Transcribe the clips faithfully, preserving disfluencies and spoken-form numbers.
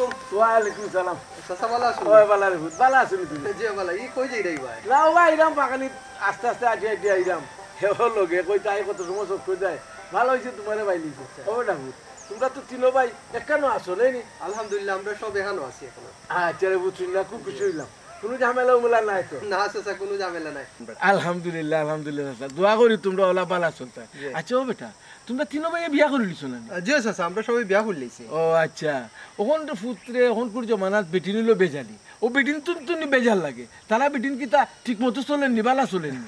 ওয়ালাইকুম সালাম। চাচা, ভালা আছইন? ওই, ভালা রে পুত, ভালা আছইন নি তুমি? জি, ভালা। ই কই যাইরায় ভাই? না, ও ভাই, আইরাম বাগানি আস্তে আস্তে আটি আটি আইরাম। হে ও লগে কই তাই কত সময় চোখ কই যায়। ভালা অইছে তুমারে পাইলিছি। ও না পুত, তুমরা তো তিনো ভাই একখানো আছো, নায় নি? আলহামদুলিল্লাহ, আমরা সব এখানো আছি এখনো। আচ্ছা রে পুত, হুনিয়া খুব খুশি অইলাম। কুনু ঝামেলা উমেলা নাই তো? না চাচা, কুনু ঝামেলা নাই। আলহামদুলিল্লাহ, আলহামদুলিল্লাহ চাচা। দোয়া করি তুমরা অলা ভালা চলতায়। জি। আচ্ছা ও বেটা, তুমরা তিনো ভাইয়ে বিয়া করিলিছো না নি? জি চাচা, আমরা সবে বিয়া করিলিছি। ও আচ্ছা, অখন তো পুতরে, অখনকুর জমানাত বেটিন অইলো বেজালি। ও বেটিন তুন তুনি বেজাল লাগে। তারা বেটিন কিতা ঠিক মতো চলের নি, ভালা চলের নি?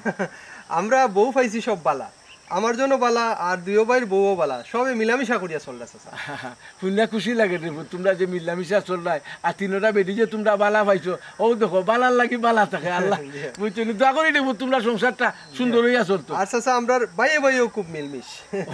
আমরা বউ পাইছি সব ভালা। আমার জন্য ভালা আর দুইও ভাইর বউও ভালা। সবে মিলামিশা করিয়া চলরা চাচা। হুনিয়া খুশি লাগে রে পুত, তুমরা যে মিলামিশা চলরায়, আর তিনোটা বেটি যে তুমরা ভালা পাইছো, ও দেখো, ভালার লাগি ভালা থাকে আল্লাহ। জি। বুঝছো নি? দোয়া করি রে পুত, তুমরার সংসারটা সুন্দর অইয়া চলতো। আর চাচা, আমরার ভাইয়ে ভাইয়েও খুব মিলমিশ।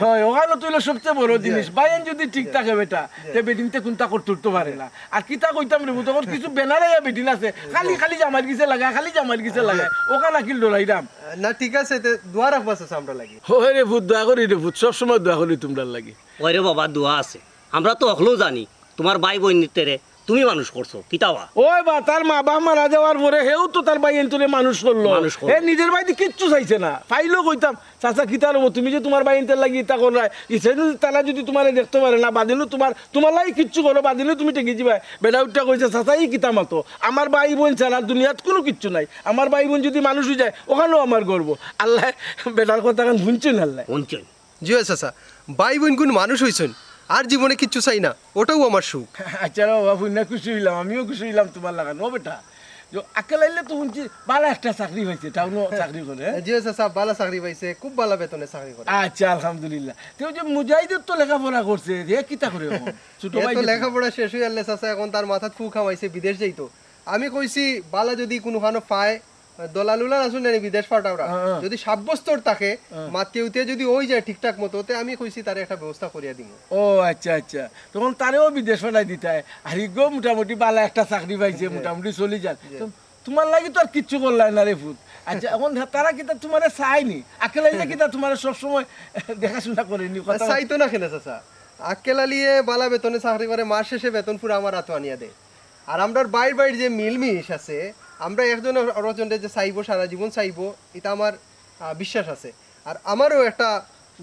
অয়, অখানো তো অইলো সবচেয়ে বড় জিনিস। ভাইয়াইন যুদি ঠিক থাকে বেটা, তে বেটিন্তে কুন্তা করতে উঠতে পারে না। আর কিতা কইতাম রে পুত, অখন কিছু বেনারাইয়া বেটিন আছে, খালি খালি জামাইর গেছে লাগায়, খালি জামাইর গেছে লাগায়, অখান আকিল ডরাইরাম। না, ঠিক আছে, তে দোয়া রাখবা চাচা আমরার লাগি। অয় রে পুত, দোয়া করি রে পুত, সব সময় দোয়া করি তুমরার লাগি। অয় রে বাবা, দোয়া আছে। আমরা তো অকলেউ জানি, তুমার ভাই বইনতরে তুমি মানুষ করছো, কিতা বা? অয় বা, তার মা বাপ মারা যাওয়ার পরে হেউ তো তার ভাইয়াইন্তরে মানুষ করলো। মানুষ করলো। হে নিজর ভাইদি কিচ্ছু চাইছে না। পাইলেউ কইতাম, "চাচা, কিতা অইবো? তুমি যে তুমার ভাইয়াইন্তর লাগি ইতা কররায়, ইতা নু তারা যুদি তুমারে দেখতো পারে না, বাদে নু তুমার, তুমার লাগি কিচ্ছু করো, বাদে নু তুমি ঠেকি যিবায়।" বেটা উঠিয়া কইছে, "চাচা, ই কিতা মাতো? আমার ভাই বইন ছাড়া দুনিয়াত কুনু কিচ্ছু নাই। আমার ভাই বইন যুদি মানুষ অইযায়, অখানউ আমার গর্ব।" আল্লায় বেটার কথাখান হুনছইন আল্লায়। হুনছইন। জি অয় চাচা, ভাই বইনগুন মানুষ অইছইন, আর জীবনে কিচ্ছু চাই না, অটাউ আমার সুখ। আচ্ছা রে বাবা, হুনিয়া খুশি অইলাম, আমিও খুশি অইলাম তুমার লাখান। ও বেটা, যে আক্কেল আইলে তো হুনছি ভালা একটা চাকরি পাইছে, টাউনো চাকরি করে, হ্যাঁ? জি অয় চাচা, ভালা চাকরি পাইছে, খুব ভালা বেতনে চাকরি করে। আচ্ছা, আলহামদুলিল্লাহ। তে অউ যে মুজাহিদে তো লেখাপড়া করছে, হে কিতা করে অখন? ছোট ভাই তো লেখাপড়া শেষ অইয়া আইলে চাচা, অখন তার মাথাত ফুক হামাইছে, বিদেশ যাইতো। আমি কইছি, ভালা যুদি কুনুখানো পায়, দলাল উলান আছইন না নি বিদেশ পাঠাওরা। হ্যাঁ, হ্যাঁ। যুদি সাব্যস্তর থাকে, হ্যাঁ। মাতিয়া উতিয়া যুদি অইযায় ঠিকঠাক মতো, তে আমি কইছি তারে একটা ব্যবস্থা করিয়া দিমু। ও আচ্ছা, আচ্ছা। তখন তারেও বিদেশ পাঠাই দিতায়। আর ইগু মোটামুটি ভালা একটা চাকরি পাইছে, জি। মোটামুটি চলি যার। জি। তো তুমার লাগি তো আর কিচ্ছু করলায় না রে পুত। আচ্ছা, অখন তারা কিতা তুমারে চায় নি? আক্কেল আইলে কিতা তুমারে সবসময় দেখাশুনা করে নি? কথা চাইতো না কেনে চাচা? আক্কেল আলিয়ে ভালা বেতনে চাকরি করে, মাস শেষে বেতন পুরা আমার আতো আনিয়া দেয়। আর আমরার ভাইর ভাইর যে মিলমিশ আছে, আমরা একজনে আরকজনরে যে চাইবো, সারা জীবন চাইবো, ইতা আমার, আহ, বিশ্বাস আছে। আর আমারও একটা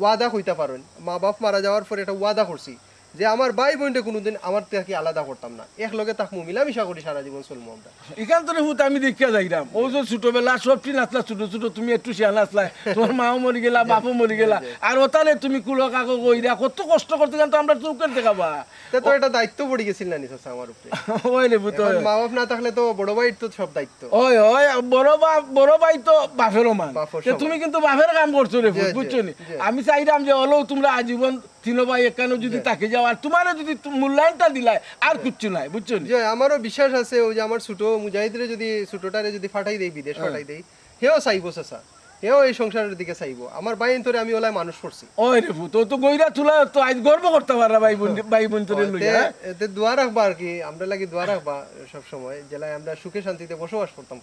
ওয়াদা কইতা পারইন, মা বাপ মারা যাওয়ার পরে একটা ওয়াদা করছি যে আমার ভাই বইনরে কুনুদিন আমার থাকি আলাদা করতাম না, একলগে থাকমু, মিলামিশা করি সারা জীবন চলমু আমরা। ইখান তো রে পুত আমি দেখিয়া যাইরাম, অউ যে ছোটবেলা সব দিন আছলা ছোট ছোট, তুমি একটু শিয়ান আছলায়, তুমার মাও মরি গেলা, বাপও মরি গেলা, আর অতারে তুমি কুলো কাকো কইরা কত কষ্ট করতে, ইখান তো আমরার চউখে দেখাবা। তে তো এটা দায়িত্ব পড়ি গেছিল না নি চাচা আমার উপরে? অয় রে পুত, অখন অয়। মা বাপ না থাকলে তো বড় ভাইর তো সব দায়িত্ব। অয়, অয়, বড় বাপ, বড় ভাই তো বাপের সমান। বাপের তে সমান। তুমি কিন্তু বাপের কাম করছো রে পুত, জি, জি, বুঝছো নি? জি। আমি চাইরাম যে অইলেও তুমরা আজীবন তিনো ভাই একখানো যুদি জি। থাকি যাও, আর তুমারে যুদি তু-, মূল্যায়নটা দিলায়, আর জি। কিচ্ছু নাই, বুঝছো নি? জি, আমারও বিশ্বাস আছে, অউ যে আমার ছোট মুজাহিদরে যুদি, ছোটটারে যুদি পাঠাই দেই, বিদেশ হ্যাঁ। পাঠাই দেই, হেও চাইবো চাচা। হেও এই সংসারর দিকে চাইবো। আমার ভাইয়াইন্তরে আমি অলায় মানুষ করছি। অয় রে পুত, অউ তো গইড়া তুলা তো আইজ গর্ব করতা পাররা ভাই বইন, ভাই বইনতরে অয়, লইয়া, তে, হ্যাঁ? তে দোয়া রাখবা আর কি, আমরার লাগি দোয়া রাখবা সব সময়, যেলায় আমরা সুখে শান্তিতে বসবাস করতাম।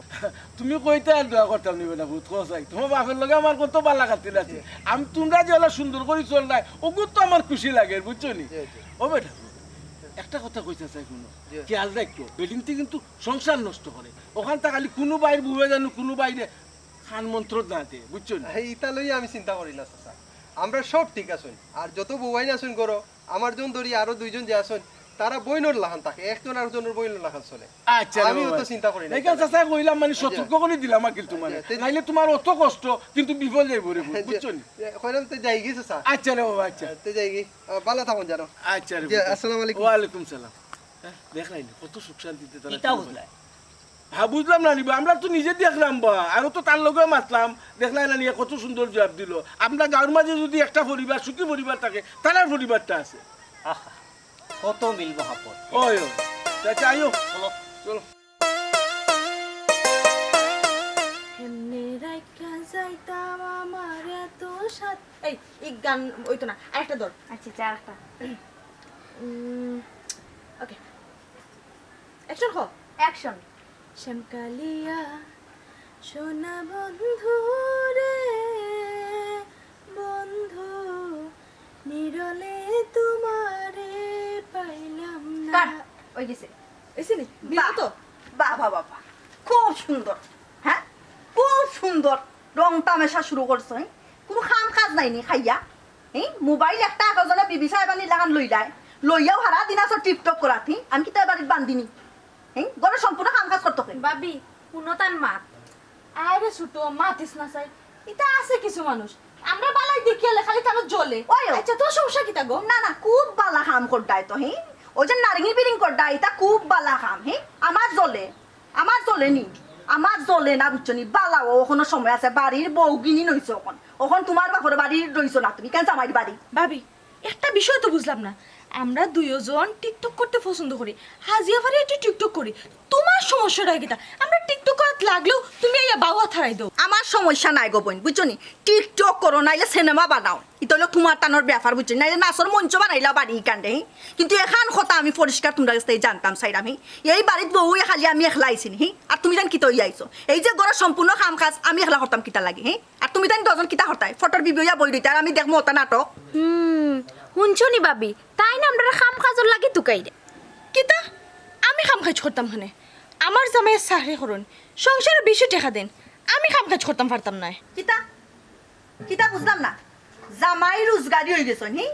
তুমি কইতায় আর দোয়া করতাম নি বেটা পুত, কও চাই। তুমার বাপের লগে আমার কত ভালা খাতির আছে। জি। আমি তুমরা যে অলা সুন্দর করি চলরায়, অগুত তো আমার খুশি লাগের, বুঝছো নি? জি, জি। ও বেটা, একটা কথা কইতাম চাই, হুনো। জি। খেয়াল রাখিও, বেটিন্তে কিন্তু সংসার নষ্ট করে। অখানতা খালি কুনু ভাইর বউয়ে যেন কুনু ভাইরে কান মন্ত্র না দেয়, বুঝছো নি? এই, ইতা লইয়া আমি চিন্তা করি না, চাচা। আমরা সব ঠিক আছইন। আর যত বউয়াইন আছইন ঘরো, আমার জন ধরি আরো দুইজন যে আছইন, তারা বইনর লাখান থাকে, একজন আরোকজনর বইনর লাখান চলে। আচ্ছা রে আমি বাবা। অত চিন্তা করি না। ইখান চাচা কইলাম, মানে, আচ্ছা। সতর্ক করি দিলাম আকিল তুমারে। আচ্ছা, তে নাইলে তুমার অত কষ্ট, কিন্তু বিফল যাইবো রে, আচ্ছা, বুঝছো নি? এ, কইলাম তে যাইগি, চাচা। আচ্ছা রে বাবা, আচ্ছা। তে যাইগি। আহ, ভালা থাকইন জানো। আচ্ছা রে জি, বাবা। আসসালামু আলাইকুম। ওয়ালাইকুম সালাম। হ্যাঁ, দেখলায় নি, কত সুখ শান্তিতে তারা ইটা চলবা। বুঝলায়? হ্যাঁ, বুঝলাম না নি বা, আমরা তো নিজে দেখলাম বা, আরো তো তার লগে মাতলাম, দেখলায় না নি, কত সুন্দর জবাব দিলো। আমরা গাঁওর মাঝে যুদি একটা পরিবার, সুখী পরিবার থাকে, তারার পরিবারটা আছে। আহা, কত মিল মহব্বত। ওই, ওই। চাচা, আইও। চলো। চলো। কেমনে রাখিয়া যাইতাম আমার এত সাধ। এই, এই গান অইতো না, আরেকটা ধর। আচ্ছা, আচ্ছা, আরেকটা। উম, ওকে। Action কর। Action। শ্যামকালিয়া, সোনা বন্ধু রে, বন্ধু, নিরলে তোমারে পাইলাম না। Cut। ওই গেছে। এসে নি? বাহ, তো? বাহ, বাহ, বাহ, বাহ। খুব সুন্দর। হ্যাঁ? খুব সুন্দর। রং তামাশা শুরু করছো, হ্যাঁ? কোনো কাম কাজ নাই নি খাইয়া? হ্যাঁ? মোবাইল একটা একজনে বিবি সাহেবানি লাগান লইলায়। লইয়াও হারা দিন আছো TikTok করাত, হ্যাঁ? আমি কিতা বাড়িত বান্দিনি? হ্যাঁ? ঘরর সম্পূর্ণ কাম কাজ করতো কে? ভাবি, হুনো তান মাত। আরে ছোট, মাতিস না চাই। ইতা আছে কিছু মানুষ। আমরা বালাই দেখিয়ালে খালি তারা জ্বলে। ওই, ওই। আচ্ছা, তোর সমস্যা কিতা গো? না, না, খুব বালা কাম করডায় তো, হি? ওই যে নারিঙি বিরিং করডায়, ইতা খুব বালা কাম, হি? আমার জ্বলে, আমার জ্বলে নি, আমার জ্বলে না, বুঝছো নি? বালা, অখনো সময় আছে, বাড়ির বউগিনি নইছো অখন। অখন তুমার বাপর বাড়ি রইছো না তুমি, কেন জামাইর বাড়ি? ভাবি, একটা বিষয় তো বুঝলাম না। আমরা দুইজন TikTok করতে পছন্দ করি, হাজিয়া ফারে একটু TikTok করি। তুমার সমস্যাটা কিতা? আমরা TikTok করাত লাগলেও তুমি আইয়া বাউয়া থারাই দেও। আমার সমস্যা নাই গো বইন, বুঝছো নি? TikTok করো, নাইলে সিনেমা বানাও, ইতা অইলো তুমার তানর ব্যাপার, বুঝছো নি? নাইলে নাচর মঞ্চ বানাইলা বাড়ি ইকান্ডে, হি? কিন্তু এখান কথা আমি পরিষ্কার তুমরার গেছ থাকি জানতাম চাইরাম, হি? এই বাড়িত বউ অইয়া খালি আমি একলা আইছি নি, হি? আর তুমি জান কিতা অইয়া আইছো? এই যে ঘরর সম্পূর্ণ কাম কাজ আমি একলা করতাম কিতা লাগি, হি? আর তুমি তাইন দুইজন কিতা করতায়? ফটোর বিবি অইয়া বই রইতায়, আর আমি দেখমু অতা নাটক। হুম, হুনছো নি ভাবি? তাইন আমরারে কাম কাজর লাগি তুকাইরে। কিতা? আমি কাম কাজ করতাম কেনে? আমার জামাইয়ে চাকরি করইন, সংসারে বেশি টেকা দেইন, আমি কাম কাজ করতাম পারতাম নায়। কিতা? কিতা বুঝলাম না। জামাই রুজগারি অইগেছইন, হি?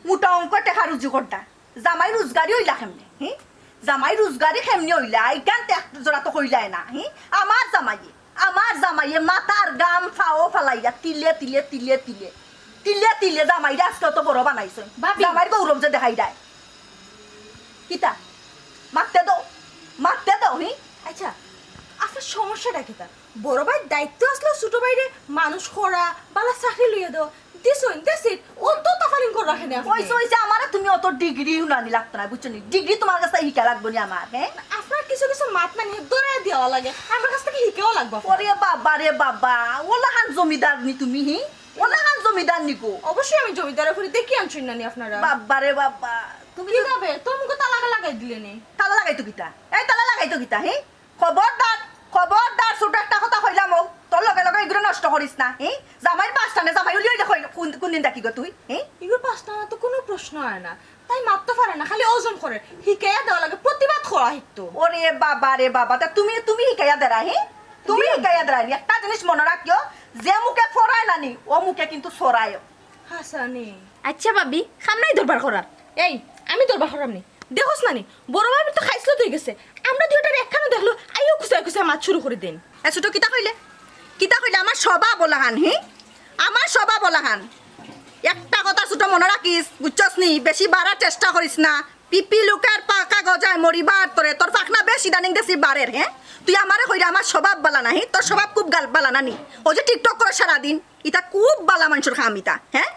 মোটা অঙ্ক টেকা রুজি করতা। জামাই রুজগারি অইলা কেমনে, হি? জামাই রুজগারি কেমনে অইলা? ইখান তে এক জোড়া তো কইলায় না, হি? আমার জামাইয়ে, আমার জামাইয়ে মাথার ঘাম ফাও ফালাইয়া তিলে তিলে, তিলে তিলে, তিলে তিলে জামাইরে আজকে অত বড় বানাইছইন। ভাবি। জামাইর গৌরব যে দেখাইরায়। কিতা? মাততে দেও, মাততে দেও, হি? আচ্ছা, আপনার সমস্যাটা কিতা? বড় ভাইর দায়িত্ব আছলো ছোট ভাইরে মানুষ করা, বালা চাকরি লইয়া দেওয়া। দিছইন, that's it। অত তাফালিং করি রাখেন আপনি। অইছে, অইছে, আমারে তুমি অত ডিগ্রি হুনানি লাগতো না, বুঝছো নি? ডিগ্রি তুমার গেছে হিকা লাগবো নি আমার, হ্যাঁ? আপনার কিছু কিছু মাত না নিয়ে দৌড়ায় দেওয়া লাগে, আমার গেছ থাকি হিকাও লাগবো আপনার। ওরে বাবা রে বাবা, অলাখান জমিদার নি তুমি, হি? অলাখান জমিদার নি গো? অবশ্যই আমি জমিদারের ফুড়ি, দেখি আনছইন না নি আপনারা। বাবা রে বাবা, তুমি তো কিভাবে? তোর মুখে তালা লাগাই দিলে নি? তালা লাগাইতো কিতা? এই তালা লাগাইতো কিতা, হি? খবরদার, খবরদার, ছোট একটা কথা কইলাম অউ, তোর লগে লগে ইগুরে নষ্ট করিস না, হি? জামাইর পাঁচটা নে, জামাই অইলে অইলে কই, কোন, কোন দিন থাকি গো তুই, হি? ইগুর পাঁচটা না তো কোনো প্রশ্ন অয় না, তাই মাততো পারে না, খালি ওজন করে, হিকাইয়া দেওয়া লাগে, প্রতিবাদ করা হিকতো। ওরে বাবা রে বাবা, তা তুমি, তুমি হিকাইয়া দেরা, হি? তুমি হিকাইয়া দেরা নি? একটা জিনিস মনো রাখিও, যে মুখে ফরায় না নি, অউ মুখে কিন্তু ছড়ায়ও। হাসানি। আচ্ছা ভাবি, কাম নাই দরবার করার। এই, আমি দরবার করাম নি। দেখোস না নি, বড় ভাবি তো খাইছলত অইগেছে। আমরা দুইটার একখানো দেখলো, আইও খুচাই খুচাই মাত শুরু করি দেইন। এ ছোট, কিতা কইলে? কিতা কইলে? আমার স্বভাব অলাখান, হি? আমার স্বভাব অলাখান। একটা কথা ছোট মনো রাখিস, বুঝছস নি? বেশি বাড়ার চেষ্টা করিস না। পিপি লুকের পাকা গজায় মরিবার তরে। তোর পাখনা বেশ ইদানিং দেখছি বাড়ের, হ্যাঁ? তুই আমারে কইরে আমার স্বভাব বালা না, হি? তোর স্বভাব খুব গাল-, বালা না নি? অউ যে TikTok করো সারাদিন, ইতা খুব বালা মানষর কাম ইতা, হ্যাঁ?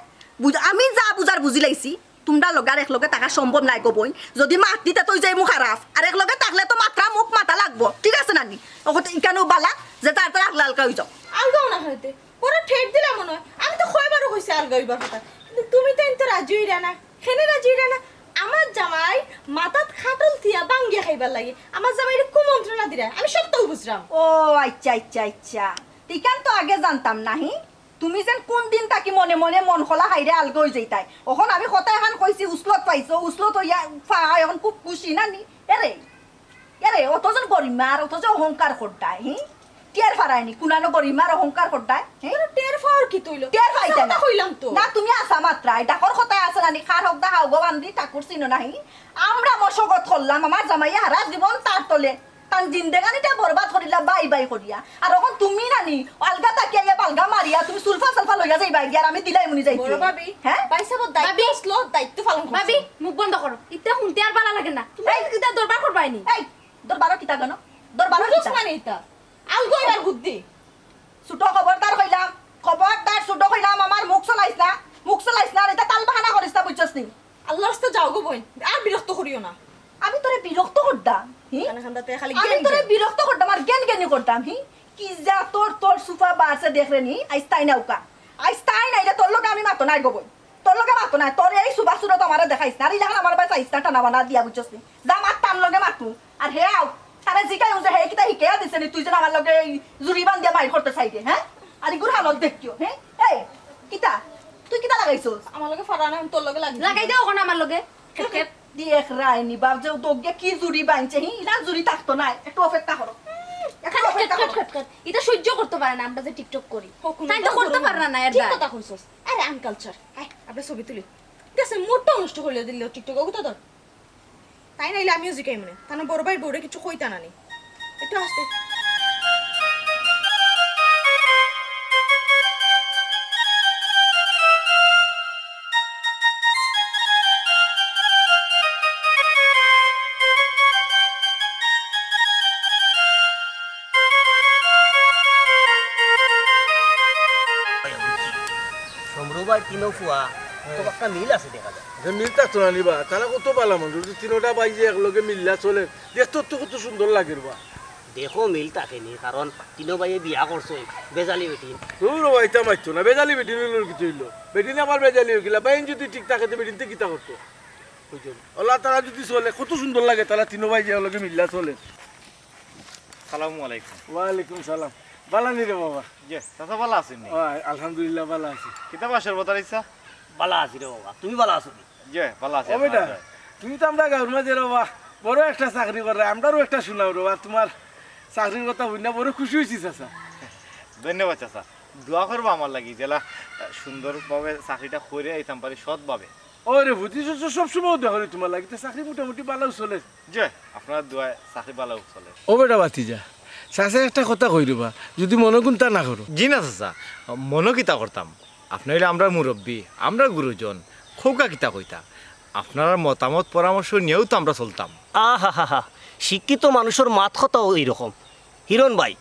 বুঝ-, আমি যা বুঝার বুঝিলাইছি, তুমরা লগে আর এক লগে থাকা সম্ভব নায় গো বইন। যদি মাত দিতে তো অই যাইমু খারাপ, আর এক লগে থাকলে তো মাতরা মুখ মাতা লাগবো, ঠিক আছে না নি? অখন ইখানও বালা, যে তার তার আগলা আলগা অই যাও। আলগাও না অইতে, ওরা ঠেট দিলা মনো অয়। আমি তো কয়বারও কইছি আলগা অইবার কথা, কিন্তু তুমি তো এনতে রাজি অইরা না। কেনে রাজি অইরা না? আমার জামাই মাথাত খাটল থিয়া ভাঙ্গিয়া খাইবার লাগি আমার জামাইরে কুমন্ত্রণা দিরা, আমি সবতাউ বুঝরাম। ও আচ্ছা, আচ্ছা, আচ্ছা, ইখান তো আগে জানতাম না, হি? তুমি যেন কোন দিন থাকি মনে মনে মন খোলা খাইরে আলগা অই যাইতায়। অখন আমি কথা এখান কইছি, উসলত পাইছো, উসলত অইয়া ফা, অখন খুব খুশি না নি? এরে, এরে, অত যেন গরিমার, অত যে অহংকার করতায়, হি? টের ফারায় নি, কুনানো গরিমার অহংকার করতায়, হি? আরে টের ফাওয়ার কিতা অইলো? টের ফাইতায় হাছা না। কথা কইলাম তো। না, তুমি হাছা মাতরায়, ডাকর কথায় আছে না নি, কার হক দা হাও গো বান্দি, ঠাকুর চিনো না, হি? আমরা মশগত করলাম, আমার জামাইয়ে হারা জীবন তার তলে। তান জিন্দেগানিটা বরবাদ করিলা বাই বাই করিয়া। আর অখন তুমি না নি, আলগা থাকিয়া ইয়া বালগা মারিয়া, তুমি সুলফা সালফা লইয়া যাইবায় গিয়া, আর আমি দিলাইমু নি যাইতে। বড় ভাবি, হ্যাঁ? ভাই সাহেবর দায়িত্ব ভাবি। আছলো, দায়িত্ব পালন করছে। ভাবি, মুখ বন্ধ করো। ইতা হুনতে আর বালা লাগে না। তুমি এই। কিতা দরবার করবায় নি? এই, দরবারও কিতা গনো? দরবারও বুঝছ কিতা? মানে ইতা? আলগা অইবার বুদ্ধি। ছোট খবরদার কইলাম, খবরদার ছোট কইলাম, আমার মুখ চলাইস না, মুখ চলাইস না, আর ইতা তাল বাহানা করিস না, বুঝছস নি? আল্লাহর রাস্তায় যাও গো বইন, আর বিরক্ত করিও না। আমি তোরে বিরক্ত করতাম, হি? কানে কান্দাতে খালি আমি গেন তোরে গেন। বিরক্ত করতাম আর গেন গেনি করতাম, হি? কি যা তোর, তোর সুফা বাড়ছে দেখরে নি, আইজ তাই নাউকা। আইজ তাই নাইলে তোর লগে আমি মাতো নাই গো বইন। তোর লগে মাতো নাই, তোর এই সুবা সুরত আমারে দেখাইস না। আর ইলাখান আমার বায় চাইস না, টানা বানা দিয়া, বুঝছস নি? যা মাত তার লগে মাতু। আর হে আও, তারে জিকাইও যে হে কিতা হিকাইয়া দিছে নি, তুই যেন আমার লগে এই জুড়ি বান্ধিয়া মাইর করতে চাইরে, হ্যাঁ? আর ইগুর হালত দেখিও, হ্যাঁ? এই, কিতা? তুই কিতা লাগাইছস? আমার লগে ফারা না, আমি তোর লগে লাগি। লাগাই দে অখন আমার লগে। দি এক রায় নিবার যে দোগে কি জুড়ি বানছে, হি, ইলা জুড়ি থাকতো না। একটু অপেক্ষা করো, একটু অপেক্ষা করো। ইটা সহ্য করতে পারে না আমরা যে টিকটক করি। তাই তো করতে পারে না এর ঠিক কথা কইছস। আরে আনকালচার। আয়, আমরা ছবি তুলি। ঠিক আছে, মুডটাও নষ্ট করে দিল টিকটক। ওগুতা ধর। তাই নাইলে আমিও জিকাই মনে। তানো বড় ভাইর বউরে কিছু কইতা না নি। একটু আসতে। সমরু ভাই তিনো ফুয়া, তো একটা মিল আছে দেখা যায়। মিল থাকতো না নি বা, তারা কত বালা মানুষ, তিনোটা ভাই যে একলগে মিল্লা চলে, দেখতে তো কত সুন্দর লাগে বা। দেখো মিল থাকে নি, কারণ তিনো ভাইয়ে বিয়া করছে বেজালি বেটি। দূর ভাই, তা মারতো না, বেজালি বেটি হইল কি হইল? বেটি না আবার বেজালি হয়ে গেলা, বাইন যদি ঠিক থাকে তো বেটিনতে কিতা করতো? বুঝছেন? ওলা তারা যদি চলে, কত সুন্দর লাগে, তারা তিনো ভাই যে একলগে মিল্লা চলে। সালামু আলাইকুম। ওয়ালাইকুম সালাম। বালা নি রে বাবা? জি, চাচা বালা আছইন নি? ও, আলহামদুলিল্লাহ, বালা আছি। কিতা বাসর বতারিছা? বালা আছি রে বাবা, তুমি বালা আছো নি? জি, বালা আছি। ও বেটা, তুমি তো আমরা গাঁওর মাঝে রে বাবা, বড় একটা চাকরি কররায়, আমরারও একটা শুনাও রে বাবা, তোমার চাকরির কথা হুনিয়া বড় খুশি হইছি চাচা। ধন্যবাদ চাচা, দোয়া করবা আমার লাগি, যেলা আহ, সুন্দরভাবে চাকরিটা করে আইতাম পারি সৎভাবে। ওরে ভুতি, সবসময় দোয়া করি তোমার লাগি, তো চাকরি মোটামুটি বালাউ চলে। জি, আপনার দোয়ায় চাকরি বালাউ চলে। ও বেটা ভাতিজা, চাচা একটা কথা কই রে বা, যদি মনো কুন্তা না করো। জি না চাচা, মনো কিতা করতাম, আপনে অইলা আমরার মুরব্বি, আমরার গুরুজন, কউক্কা কিতা কইতা, আপনারার মতামত পরামর্শ নিয়াউ তো আমরা চলতাম। আহা হা হা, শিক্ষিত মানুষর মাত কথাও এইরকম। হিরণ ভাই,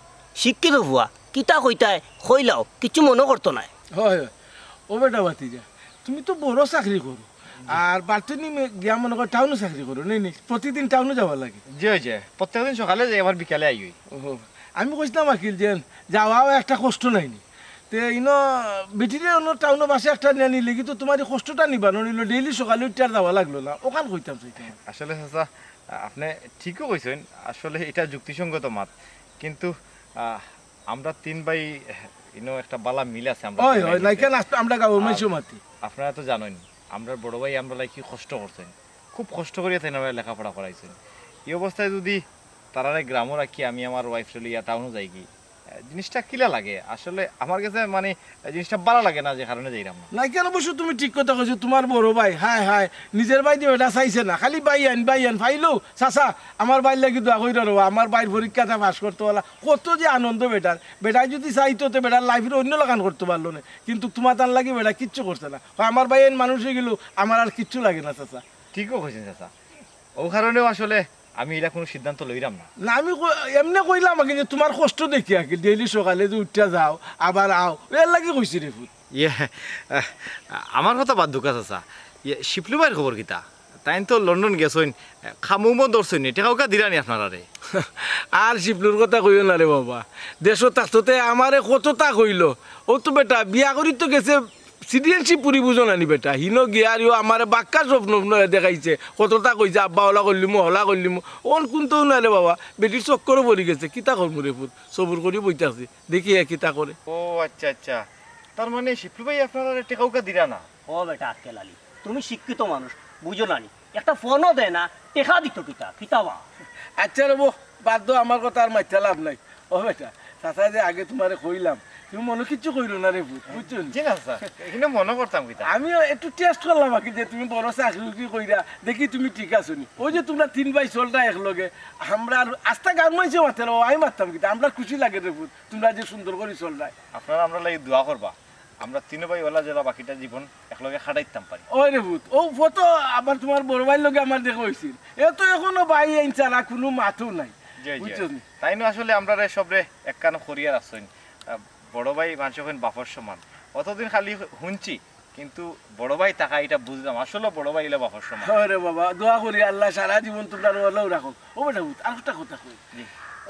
শিক্ষিত ফুয়া, কিতা কইতায় কইলাও, কিচ্ছু মনো করতো নায়। হয়, হয়। ও বেটা ভাতিজা, তুমি তো বড় চাকরি করো, আর বাড়তি নি মে-, গিয়া মনো করো টাউনো চাকরি করো, নেই নি? প্রতিদিন টাউনো যাওয়া লাগে। জি, জি, প্রত্যেক দিন সকালে যাই, আবার বিকালে আই অই। ওহো, আমি কইছিলাম আকিল যে যাওয়াও একটা কষ্ট নাই নি। তে ইনো বেটিরে অনো টাউনো বাসে একটা নিয়া নিলে কিন্তু তোমার এই কষ্টটা নিবা না নিল, ডেইলি সকালে উঠতে আর যাওয়া লাগলো না, ওখান কইতাম চাইতাম। আসলে চাচা, আপনে ঠিকউ কইছইন, আসলে ইটা যুক্তিসঙ্গত মাত, কিন্তু আহ, আমরা তিন ভাই ইনো একটা বালা মিল আছে আমরা হয়, তিন ভাই হয়, নাই মিলে। কেন আসতো আমরা গাঁওর আর মাইনষে মাতি। আপনারা তো জানইন, আমরার বড় ভাই আমরার লাগি কি কষ্ট করছইন, খুব কষ্ট করিয়া তাইন আমরারে লেখাপড়া করাইছইন। এই অবস্থায় যদি তারারে গ্রামো রাখি আমি আমার ওয়াইফরে লইয়া টাউনো যাইগি, আহ, জিনিসটা কিলা লাগে? আসলে আমার গেছে মানে জিনিসটা বালা লাগে না, যে কারণে যাইরাম না। নাই কেন অবশ্য তুমি ঠিক কথা কইছো, তোমার বড় ভাই, হায় হায়, নিজর ভাইরে বেটা চাইছে না, খালি ভাইয়াইন, ভাইয়াইন, ফাইলো, চাচা, আমার ভাইর লাগি দোয়া কইরা রে বা, আমার ভাইর পরীক্ষাটা পাস করতো পারলা, কত যে আনন্দ বেটার, বেটায় যদি চাইতো তে বেটার লাইফর অইন্য লাখান করতো পারলো না, কিন্তু তোমার তান লাগি বেটা কিচ্ছু করছে না, হয় আমার ভাইয়াইন মানুষ অইগেলো, আমার আর কিচ্ছু লাগে না চাচা। ঠিকউ কইছইন চাচা, ও কারণেও আসলে আমি ইটা কুনু সিদ্ধান্ত লইরাম না। না, আমি কই-, এমনে কইলাম আকিল যে তোমার কষ্ট দেখি আকিল, ডেইলি সকালে যে উঠিয়া যাও, আবার আও, এর লাগি কইছি রে পুত। ইয়ে, আহ, আমার কথা বাদ দেউক্কা চাচা, ইয়ে, শিপলু ভাইর খবর কিতা? তাইন তো লন্ডন গেছইন, কাম-উমও ধরছইন নি, টেকা-উকা দিরা নি আপনারারে? আর শিপলুর কথা কইও না রে বাবা, দেশো থাকতে তে আমারে কততা কইলো, ও তো বেটা বিয়া করি তো গেছে, সিটিজেনশিপ পুরি বুঝো না নি বেটা, হিনো গিয়া আর ইও আমারে বাক্কা স্বপ্ন স্বপ্ন দেখাইছে, কততা কইছে, আব্বা অলা করলিমু, হলা করলিমু, অন কুন্তাউ না রে বাবা, বেটির চক্করো পড়ি গেছে, কিতা করমু রে পুত, সবুর করি বই থাকছি, দেখি হে কিতা করে। ও আচ্ছা আচ্ছা, তার মানে শিপলু ভাই আপনারারে টেকা-উকা দিরা না? ও বেটা আক্কেল আলী, তুমি শিক্ষিত মানুষ, বুঝো না নি, একটা ফোনও দেয় না, টেকা দিতো কিতা, কিতা বা? আচ্ছা রে বো, বাদ দেও, আমার কথা আর মাতিয়া লাভ নাই। ও বেটা, চাচা যে আগে তোমারে কইলাম, তুমি মনো কিচ্ছু কইরো না রে পুত, বুঝছো নি? জি না চাচা, ইখানো মনো করতাম কিতা? আমিও একটু টেস্ট করলাম আকিল যে তুমি বড় চাকরি উকরি কইরা, দেখি তুমি ঠিক আছো নি। ওই যে তোমরা তিন ভাই চলরায় একলগে, আমরার আস্তা গাঁওর মাইনষে মাতে রে, আমি মাততাম কিতা, আমরার খুশি লাগে রে পুত, তোমরা যে সুন্দর করি চলরায়। আপনারা আমরার লাগি দোয়া করবা, আমরা তিনো ভাই অলা যেলা বাকিটা জীবন একলগে কাটাইতাম পারি। ওই রে পুত, ও ফটো আবার তোমার বড় ভাইর লগে আমার দেখা অইছিল, এ তো এখনো ভাইয়াইন ছাড়া কুনু মাতউ নাই, জি, জি। বুঝছো নি? তাইন আসলে আমরারে সবরে একখান করিয়া রাখছইন। আহ, বড় ভাই মানষে কইন বাপর সমান। অতদিন খালি হুনছি, কিন্তু বড় ভাই থাকা ইটা বুঝলাম। আসলে বড় ভাই অইলা বাপর সমান। আরে বাবা, দোয়া করি আল্লায় সারা জীবন তোমরারে অলাউ রাখউক। ও বেটা পুত, আর একটা কথা কই। জি।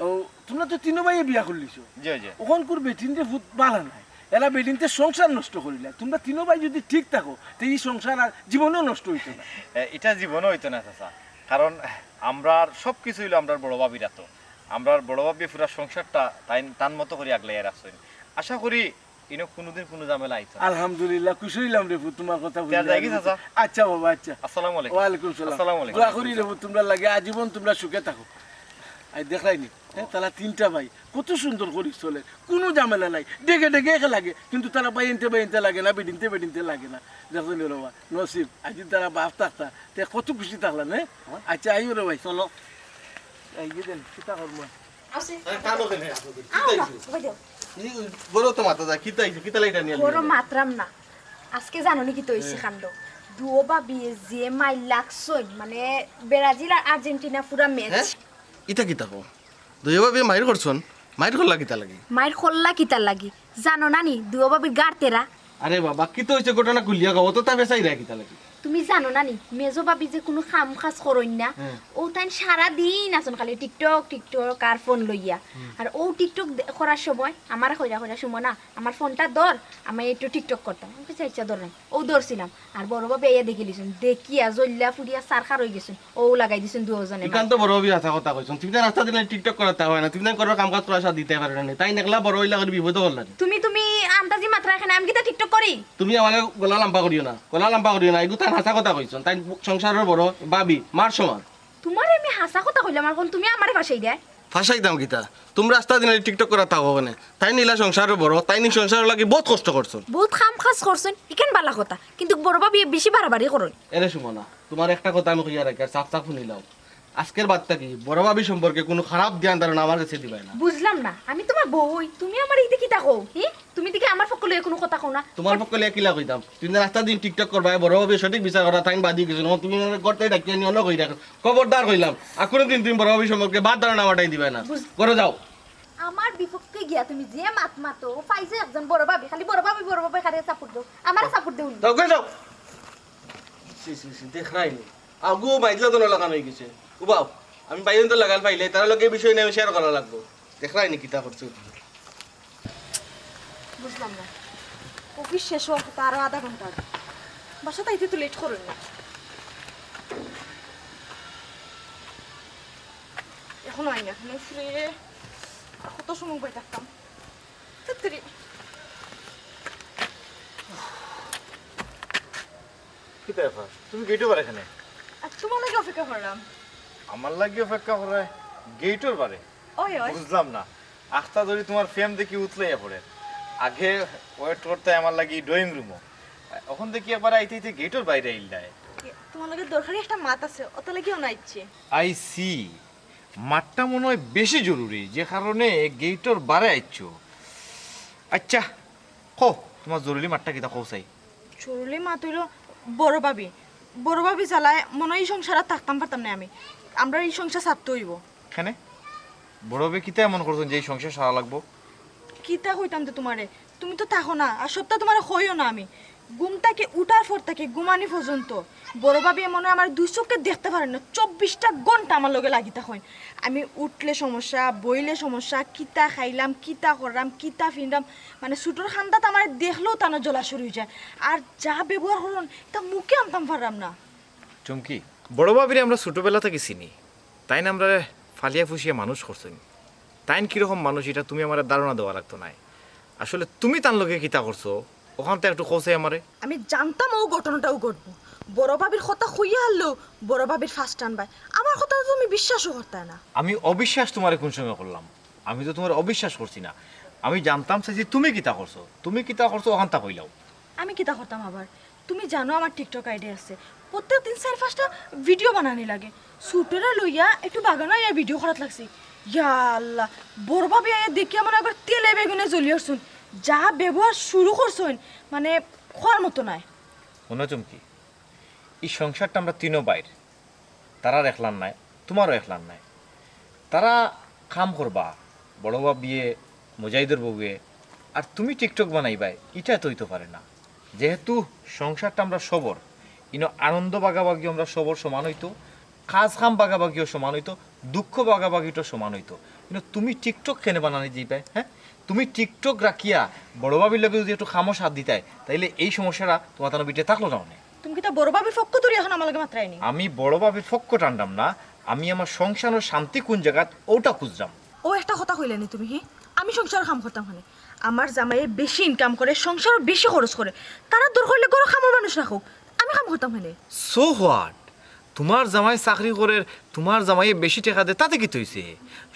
ও, তোমরা তো তিনো ভাইয়ে বিয়া করলিছো। জি, জি। অখানকুর বেটিনরে পুত বালা নায়। এলা বেটিন্তে সংসার নষ্ট করিলা। তোমরা তিনো ভাই যদি ঠিক থাকো, তে ই সংসার আর জীবনেও নষ্ট অইতো না। এ, ইটা জীবনও অইতো না, চাচা। কারণ আমরার সব কিছু অইলো আমরার বড় ভাবির আতো। আমরার বড় ভাবিয়ে পুরা সংসারটা তাইন তান মতো করি আগলাইয়া রাখছইন। আশা করি ইনো কুনুদিন কুনু ঝামেলা আইতো না। আলহামদুলিল্লাহ, খুশি অইলাম রে পুত, তুমার কথা তে আর হুনিয়া। যাই কি চাচা? আচ্ছা বাবা, আচ্ছা। আসসালামু আলাইকুম। ওয়ালাইকুম সালাম। আসসালামু আলাইকুম। দোয়া করি রে পুত, তুমরার লাগি আজীবন তুমরা সুখে থাকো। আই দেখরায়নি, হ্যাঁ, তারা তিনটা ভাই কত সুন্দর করি চলে, কুনু ঝামেলা নাই, ডেগে ডেগে একে লাগে, কিন্তু তারা ভাইয়াইন্তে ভাইয়াইন্তে লাগে না, বেটিন্তে বেটিন্তে লাগে না। দেখছো নি রে বাবা, নসিব, আজি তারা বাপ থাকতা, তে কত খুশি থাকলাম, হ্যাঁ? আচ্ছা, আইও রে ভাই, চলো। এই যে দেন, কিতা করবো? আছে। আরে, কানো কেনে? আও না, ওই দেও। বড় তো মাথা যায়, কিতা অইছে? কিতা লাইটা নিয়ে বড় আইলি? মাতরাম না। আজকে জানো নি কিতা অইছে কাণ্ড? দুও ভাবিয়ে যে মাইর লাগছইন, মানে ব্রাজিল আর আর্জেন্টিনা পুরা ম্যাচ। হ্যাঁ? ইতা কিতা কও? দুইও ভাবিয়ে মাইর করছইন? মাইর করলা কিতা লাগি? মাইর করলা কিতা লাগি? জানো না নি, দুও ভাবির গাড় তেরা। আরে বাবা, কিতা অইছে ঘটনা খুলিয়া কও, অত তা বেসাইরা কিতা লাগি? তুমি জানো না নি, মেজো ভাবি যে কুনু কাম কাজ করইন না, হুম। অউ তাইন সারা দিন আছইন খালি TikTok, TikTok আর ফোন লইয়া। আর অউ TikTok দে-, করার সময় আমারে কইরা কইরা, "সুমনা, আমার ফোনটা ধর, আমি একটু TikTok করতাম।" আমি কইছি, "আচ্ছা, ধর নাই।" অউ ধরছিলাম। আর বড় ভাবি আইয়া দেখিলিছইন, দেখিয়া জ্বলিয়া পুড়িয়া ছারখার অইগেছইন। অউ লাগাই দিছইন দুইওজনে। ইখান তো বড় ভাবি হাছা কথা কইছইন। তুমি তাইন রাস্তা দিলে TikTok করাইতা পারো না, তুমি তাইন ঘরর কাম কাজ করার সাথ দিতায় পারো না। তাইন একলা বড় অইলা করি বিপদো পড়লা নি। তুমি, তুমি আন্তাজি মাতরায় কেনে, আমি কিতা TikTok করি? তুমি আমারে গলা লাম্বা করিও না, গলা লাম্বা করিও না। এগু তাইন হাছা কথা কইছইন, তাইন সংসারর বড় ভাবি, মার সমান। তুমারে আমি হাছা কথা কইলাম, আর অখন তুমি আমারে ফাসাইরায়? ফাসাইতাম কিতা? তুমি রাস্তা দিলে TikTok করাইতা পারো না। তাইন ইলা সংসারর বড়, তাইন ই সংসারর লাগি বউত কষ্ট করছইন। বউত কাম কাজ করছইন, ইখান ভালা কথা, কিন্তু বড় ভাবিয়ে বেশি বাড়াবাড়ি করইন। এরে সুমনা, তুমারে একটা কথা আমি কইয়া রাখি, আর সাফ সাফ হুনিলাও। আজকের বাদ থাকি বড় ভাবি সম্পর্কে কুনু খারাপ ধ্যান ধারণা আমার গেছে দিবায় না। বুঝলাম না, আমি তুমার বউ অই, তুমি আমারে ইতা কিতা কও? হি? তুমি দেখি আমার পক্ষ লইয়া কুনু কথা কও না। তুমার পক্ষ লইয়া কিলা কইতাম? তুমি যে রাস্তা দিন TikTok করবায়, বড় ভাবিয়ে সঠিক বিচার করা, তাইন বাদে গেছইন, তুমি আমারে ঘর থাকি ডাকিয়া নিয়া অনো কই রাখো। খবরদার কইলাম, আর কুনুদিন তুমি বড় ভাবি সম্পর্কে বাদ ধারণা আমার গেছে দিবায় না। বুঝ- ঘরো যাও। আমার বিপক্ষে গিয়া তুমি যে মাত মাতো, ও পাইছে একজন বড় ভাবি, খালি বড় ভাবি, বড় ভাবি খালি support দেও, আমারে support দেও না। যাও, ঘরো যাও। সি, সি, সি, দেখরায়নি। আগু বাইদলা তো লাগান অইগেছে। উবাও, আমি বাইরে তো লাগাল পাইলে, তারার লগে এই বিষয় নিয়া আমি share করা লাগবো। দেখরায়নি কিতা করছে। বুঝলাম না, অফিস শেষ অওয়ার কথা আরো আধা ঘন্টা আগে, বাসাত আইতে তো late করইন না। এখনো আইন না, এখনো ফিরে কত সময় বই থাকতাম। তাড়াতাড়ি। কিতা ব্যাপার? তুমি গেটর বারে কেনে? আর তুমার লাগি অপেক্ষা কররাম। আমার লাগি অপেক্ষা কররায় গেটর বারে? ওই, ওই। বুঝলাম না। আখতা ধরি তুমার প্রেম দেখি উতলাইয়া পড়ের। আগে wait করতায় আমার লাগি drawing room-ও। অখন দেখি একবারে আইতে আইতে গেটর বাইরে আইলায়। এ, তুমার লগে দরকারি একটা মাত আছে, অতার লাগিউ না আইছি। I see। মাতটা মনে অয় বেশি জরুরি, যে কারণে গেটর বারে আইছো। আইচ্ছা, কও, তুমার জরুরি মাতটা কিতা কও চাই। জরুরি মাত অইলো বড় ভাবি। বড় ভাবি জ্বালায় মনো অয় ই সংসারো আর থাকতাম পারতাম নায় আমি। আমরার ই সংসার ছাড়তে অইবো। কেনে? বড় ভাবি কিতা এমন করছইন যে ই সংসার ছাড়া লাগবো? কিতা কইতাম তে তুমারে, তুমি তো থাকো না, আর সবটা তুমারে কইও না আমি। ঘুম থাকি উঠার পর থাকি ঘুমানি পর্যন্ত বড় ভাবিয়ে মনো অয় আমারে দুই চউখে দেখতে পারইন না, চব্বিশটা ঘন্টা আমার লগে লাগি থাকইন। আমি উঠলে সমস্যা, বইলে সমস্যা, কিতা খাইলাম, কিতা কররাম, কিতা ফিনরাম, মানে ছোটর কান্দাত আমারে দেখলেউ তান জ্বলা শুরু অইযায়। আর যা ব্যবহার করইন, তা মুখে আনতাম পাররাম না। চুমকি, বড় ভাবিরে আমরা ছোটবেলা থাকি চিনি, তাইন আমরারে পালিয়া পুষিয়া মানুষ করছইন। তাইন কিরকম মানুষ, ইটা তুমি আমারে ধারণা দেওয়া লাগতো নায়। আসলে তুমি তান লগে কিতা করছো, অখানতা একটু কও চাই আমারে। আমি জানতাম অউ ঘটনাটাউ ঘটবো। বড় ভাবির কথা কইয়া হারলেউ বড় ভাবির ফাঁস টানবায়। আমার কথা তো তুমি বিশ্বাসও করতায় না। আমি অবিশ্বাস তুমারে কুন সময় করলাম? আমি তো তুমারে অবিশ্বাস করছি না। আমি জানতাম চাইছি তুমি কিতা করছো। তুমি কিতা করছো, অখানতা কইলাও। আমি কিতা করতাম আবার? তুমি জানো আমার TikTok ID আছে, প্রত্যেক দিন চাইর পাঁচটা video বানানি লাগে। ছোটরে লইয়া একটু বাগানো আইয়া video করাত লাগছি। ইয়া আল্লাহ, বড় ভাবি আইয়া দেখিয়া মনো অয় একবার তেলে বেগুনে জ্বলি উঠছইন। যা ব্যবহার শুরু করছইন, মানে, কওয়ার মতো নায়। হুনো চুমকি, ই সংসারটা আমরা তিনো ভাইর, তারার একলার নায়, তুমারও একলার নায়। তারা কাম করবা, বড় ভাবিয়ে, মুজাহিদর বউয়ে, আর তুমি TikTok বানাইবায়, ইটা তো অইতো পারে না। যেহেতু সংসারটা আমরা সবর, ইনো আনন্দ ভাগাভাগিও আমরা সবর সমান অইতো, কাজ কাম ভাগাভাগিও সমান অইতো, দুঃখ ভাগাভাগিটাও সমান অইতো। ইনো তুমি TikTok কেনে বানানি যাইবায়, হ্যাঁ? তুমি TikTok রাখিয়া বড় ভাবির লগে যুদি একটু কামো সাথ দিতায়, তাইলে এই সমস্যাটা তুমার তান ভিতরে থাকলো না অনে। তুমি কিতা বড় ভাবির পক্ষ ধরি অখন আমার লগে মাতরায়নি? আমি বড় ভাবির পক্ষ টানরাম না, আমি আমার সংসারর শান্তি কুন জাগাত অউটা খুজরাম। অউ একটা কথা কইলায়নি তুমি, হি? আমি সংসারো কাম করতাম কেনে? আমার জামাইয়ে বেশি ইনকাম করে, সংসারো বেশি খরচ করে। তারার দরকার অইলে ঘরো কামর মানুষ রাখউক, আমি কাম করতাম কেনে? So what? তুমার জামাই চাকরি করের, তুমার জামাইয়ে বেশি টেকা দের, তাতে কিতা অইছে?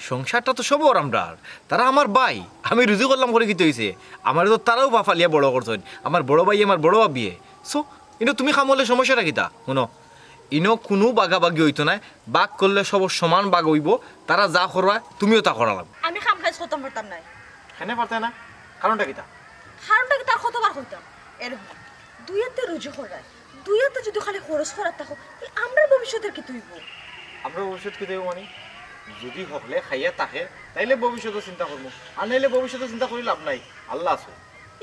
সংসারটা তো সবর আমরার। তারা আমার ভাই, আমি রুজি করলাম করি কিতা অইছে? আমারে তো তারাউ বাফ পালিয়া বড় করছইন, আমার বড় ভাইয়ে, আমার বড় ভাবিয়ে। So, ইনো তুমি কাম করলে সমস্যাটা কিতা? হুনো, ইনো কুনু বাগাবাগি অইতো নায়, ভাগ করলে সবর সমান ভাগ অইবো, তারা যা করবা তুমিও তা করা লাগবো। আমি কাম কাজ করতাম পারতাম নায়। কেনে পারতায় না? কারণটা কিতা? কারণটা কিতা আর কতবার কইতাম? এরকম দুই আতে রুজি করার, দুই আতে যুদি খালি খরচ করার থাকো, তাইলে আমরার ভবিষ্যতর কিতা অইবো? আমরার ভবিষ্যত কিতা অইবো মানে? যুদি হকলে খাইয়া থাকে, তাইলে ভবিষ্যতর চিন্তা করমু, আর নাইলে ভবিষ্যতর চিন্তা করি লাভ নাই। আল্লাহ আছে।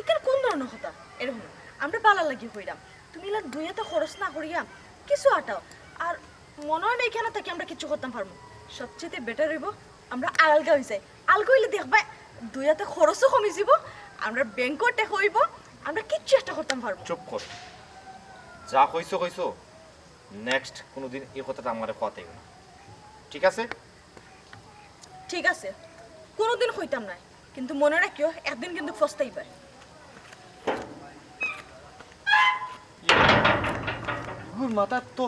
ইখান কুন ধরনর কথা? এরকম আমরা ভালার লাগি কইরাম, তুমি ইলা দুই আতে খরচ না করিয়া কিছু আটাও। আর মনো অয় না ইখান থাকি আমরা কিচ্ছু করতাম পারমু। সবচাইতে better অইবো আমরা আলগা অই যাই। আলগা অইলে দেখবায় দুই আতে খরচও কমি যিবো, আমরার ব্যাংকও টেকা অইবো, আমরা কিচ্ছু একটা করতাম পারমু। চুপ কর, যা কইছো কইছো, next কুনুদিন ই কথাটা আমারে কওয়াত আইও না, ঠিক আছে? ঠিক আছে, কুনুদিন কইতাম নায়, কিন্তু মনো রাখিও, একদিন কিন্তু পস্তাইবায়। ইগুর মাথাত তো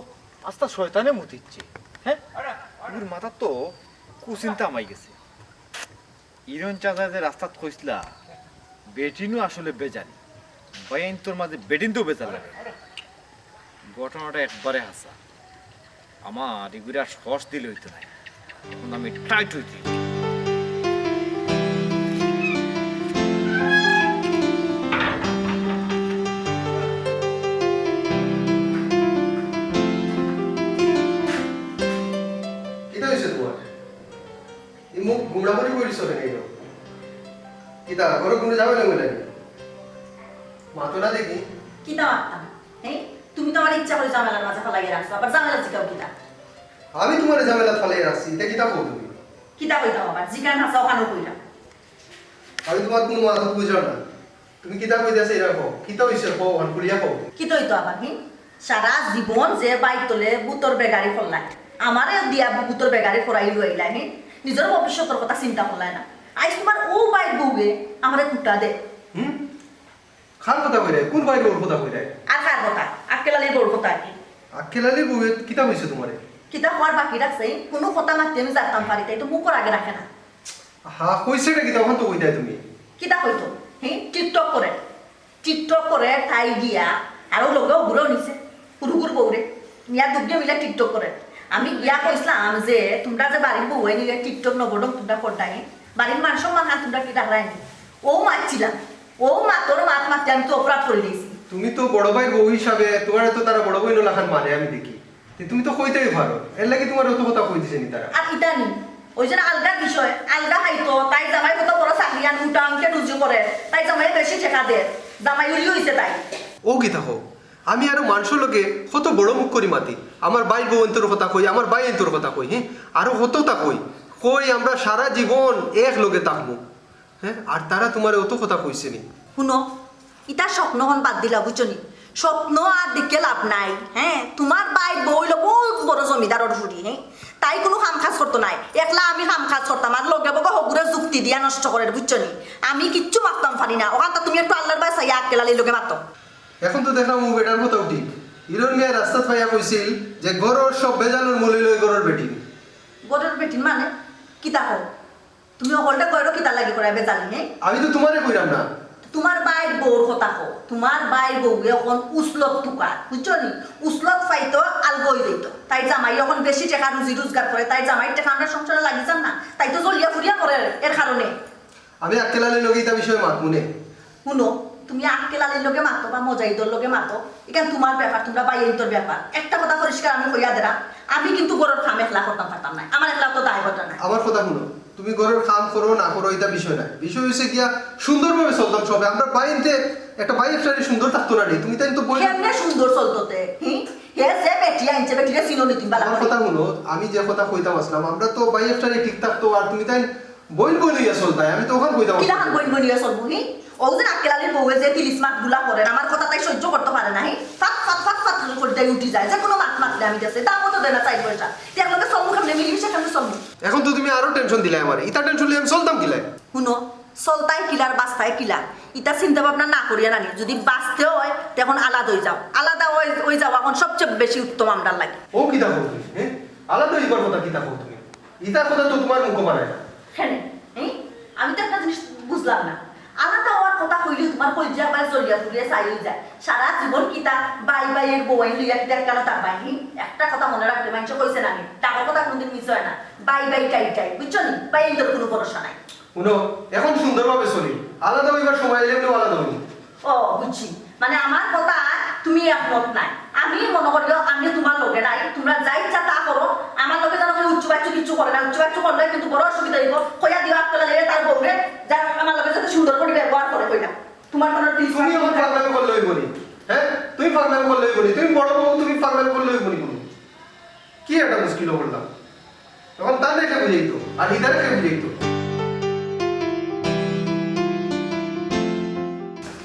আস্তা শয়তানে মুতিচ্ছে, হ্যাঁ? ইগুর মাথাত তো কুচিন্তা হামাই গেছে। ইরন চাচায় যে রাস্তাত কইছলা, বেটিনও আসলে বেজানি। বাইয়াইন্তর মাঝে বেটিনতেও বেজার লাগে। ঘটনাটা একবারে হাছা। আমার ইগুরে আর সাহস দিলে অইতো নায়। অখন আমি tight অইতে অইবো। কিতা অইছে তুমার? ই মুখ গুমরা করি বইছো কেনে ইনো? কিতা, ঘরো কুনু ঝামেলা অইলো নি? মাতো না দেখি। কিতা মাততাম? হ্যাঁ? তুমি তো আমারে ইচ্ছা করি ঝামেলার মাঝে ফালাইয়া রাখছো, আবার ঝামেলা জিকাও কিতা? আমি তুমারে ঝামেলাত ফালাইয়া রাখছি, ইতা কিতা কও তুমি? কিতা কইতাম আবার? জিকান হাছা অখানউ কইরাম। আমি তুমার কুনু মাত বুঝরাম না। তুমি কিতা কইতাছো ইটা কও? কিতা অইছে কও, অখন খুলিয়া কও। কিতা অইতো আবার, হুম? সারা জীবন যে বাইর তলে ভূতর বেগারি করলায়, আমারে দিয়া ভূতর বেগারি করাই লইলায়, হুম? নিজর ভবিষ্যতর কথা চিন্তা করলায় না। আইজ তুমার অউ বাইর বউয়ে আমারে কুটা দে। হুম? কার কথা কইরায়? কুন বাইর বউর কথা কইরায়? আর কার কথা? আক্কেল আলীর বউর কথা আর কি। আক্কেল আলীর বউয়ে কিতা কইছে তুমারে? কিতা কওয়ার বাকি রাখছে? কুনু কথা মাততে আমি জানতাম পারি, তাই তো মুখর আগে রাখে না। হা, কইছেটা কিতা, অখন তো কইতায় তুমি। কিতা কইতো? হে, TikTok করে। TikTok করে তাই গিয়া, আরো লগেও ঘুরেও নিছে। হুরুগুর বউরে। মিয়া দুগ্গে মিলে TikTok করে। আমি গিয়া কইছলাম যে, তুমরা যে বাড়ির বউ অইয়া নিলে TikTok নবডং তুমরা করতায়, বাড়ির মান সম্মান হান তুমরা কি রাখরায় নি? অউ মাতছিলাম। অউ মাতর মাত মাততে আমি তো অপরাধ করি দিছি। তুমি তো বড় ভাইর বউ হিসাবে, তুমারে তো তারা বড় বইনর লাখান মানে আমি দেখি। তে তুমি তো কইতাউ পারো, এর লাগি তুমারে অত কথা কই দিছে নি তারা? আর ইতা নি, অউ যে আলগার বিষয়, আলগা খাইতো, তাইর জামাই কত বড় চাকরিয়ান, উটা অঙ্কে রুজি করে, তাইর জামাই বেশি টেকা দের, জামাই উলি অইছে তাই। অউ কিতা কও? আমি আরো মানষর লগে কত বড় মুখ করি মাতি, আমার বাইর বউয়াইন্তর কথা কই, আমার বাইয়াইন্তর কথা কই, হে, আরো কততা কই, কই আমরা সারা জীবন এক লগে থাকমু। হে, আর তারা তুমারে অত কথা কইছে নি? হুনো, ইতা স্বপ্ন অখন বাদ দিলাও, বুঝছো নি? স্বপ্ন আর দেখিয়া লাভ নাই, হে? তুমার বাইর বউ অইলো বউত বড় জমিদারর ফুড়ি, হে? তাই কুনু কাম কাজ করতো নায়, একলা আমি কাম কাজ করতাম, আর লগে বউয়ে হগুরে যুক্তি দিয়া নষ্ট করের, বুঝছো নি? আমি কিচ্ছু মাততাম পারি না, অখানতা তুমি একটু আল্লার ভয় চাইয়া আক্কেল আলীর লগে মাতো। অখন তো দেখরাম অউ বেটার কথাউ ঠিক। ইরন মিয়ায় রাস্তাত পাইয়া কইছিল যে ঘরর সব বেজালর মূল অইলো অউ ঘরর বেটিন। ঘরর বেটিন মানে? কিতা কও? তুমি হকলটা কইরো কিতার লাগি করায় বেজালি, হে? আমি তো তুমারে কইরাম না। তুমার বাইর বউর কথা কও। তুমার বাইর বউয়ে অখন উসলত তুকার, বুঝছো নি? উসলত পাইতো আলগা অই যাইতো। তাইর জামাই অখন বেশি টেকা রুজি রুজগার করে, তাইর জামাইর টেকা আমরার সংসারো লাগি যার না, তাই তো জ্বলিয়া পুড়িয়া মরের এর কারণে। আমি আক্কেল আলীর লগে ইতা বিষয়ে মাতমু নে। হুনো, তুমি আক্কেল আলীর লগে মাতো বা মজাহিদর লগে মাতো, ইখান তুমার ব্যাপার, তুমরা বাইয়াইন্তর ব্যাপার। একটা কথা পরিষ্কার আমি কইয়া দিরাম, আমি কিন্তু ঘরর কাম একলা করতাম পারতাম নায়, আমার একলা তো দায়বদ্ধ নায়। আমার কথা হুনো, তুমি ঘরর কাম করো না করো ইটা বিষয় নায়, বিষয় অইছে গিয়া সুন্দরভাবে চলতাম সবে। আমরা বাইয়াইন্তে একটা বাইফ সারি সুন্দর থাকতো না নি, তুমি তাইন তো বই কেমনে সুন্দর চলতো তে? হি? হে যে বেটি আনছে, বেটিরে চিনো নি তুমি বালা আমার করি? কথা হুনো, আমি যে কথা কইতাম আছলাম, আমরা তো বাইফ সারি ঠিক থাকতো, আর তুমি তাইন বইন বইন অইয়া চলতায়, আমি তো অখান কইতাম কিলা আছলাম। বইন বইন অইয়া চলমু, হি? অউ যে আক্কেল আলীর বউয়ে যে তিলিস মাতগুলা করের, আমার কথা তাই সহ্য করতো পারে না, হি? ফাত ফাত ফাত ফাত করি তাই উঠি যায়, যে কুনু মাত মাতলে আমি দেশে দামও তো দেয় না চাইর পয়সা। তে একলগে চলমু কেমনে, মিলিমিশে কেমনে চলমু? অখন তো তুমি আরো tension দিলায় আমারে, ইতা tension লইয়া আমি চলতাম কিলায়? হুনো, চলতায় কিলার বাঁচতায় কিলা, ইতা চিন্তা ভাবনা না করিয়া নানি, যদি বাঁচতে অয়, তে অখন আলাদা অই যাও। আলাদা অই, অই যাও অখন সবচেয়ে বেশি উত্তম আমরার লাগি। ও কিতা কও তুমি, হ্যাঁ? আলাদা অইবার কথা কিতা কও তুমি? ইতা কথা তো তুমার মুখো বারয় না। কেনে? হুম? আমি তো একটা জিনিস বুঝলাম না। আলাদা অওয়ার কথা কইলেউ তুমার কইলজা আবার জ্বলিয়া পুড়িয়া ছাই অই যায়। সারা জীবন কিতা ভাই ভাইর বউয়াইন লইয়া কিতা একখানো থাকবায় নি? একটা কথা মনো রাখবে, মাইনষে কইছে না নি, টাকার কথা কুনুদিন মিস অয় না। ভাই ভাই টাই টাই, বুঝছো নি? ভাইয়াইন্তর কুনু ভরসা নাই। হুনো, অখন সুন্দরভাবে চলি, আলাদা অইবার সময় আইলে অমনেউ আলাদা অইমু। ও, বুঝছি। মানে, আমার কথাত তুমি একমত নায়। আমি মনো করিও, আমিও তুমার লগে নাই। তুমরা যা ইচ্ছা তা করো, আমার লগে যেন কেউ উচ্চবাচ্য কিচ্ছু করে না। উচ্চবাচ্য করলে কিন্তু বড় অসুবিধা অইবো। কইয়া দিও আক্কেল আলীরে, তার বউরে, যা আমার লগে যাতে সুন্দর করি ব্যবহার করে, কইলাম। তুমার কুনু ফিস তুমি অখন ফাগলামি করলে অইবো নি? হ্যাঁ, তুমি ফাগলামি করলে অইবো নি? তুমি বড় বউ, তুমি ফাগলামি করলে অইবো নি কুনু? কি একটা মুশকিলো পড়লাম। অখন তারে কে বুঝাইতো, আর ইতারে কে বুঝাইতো?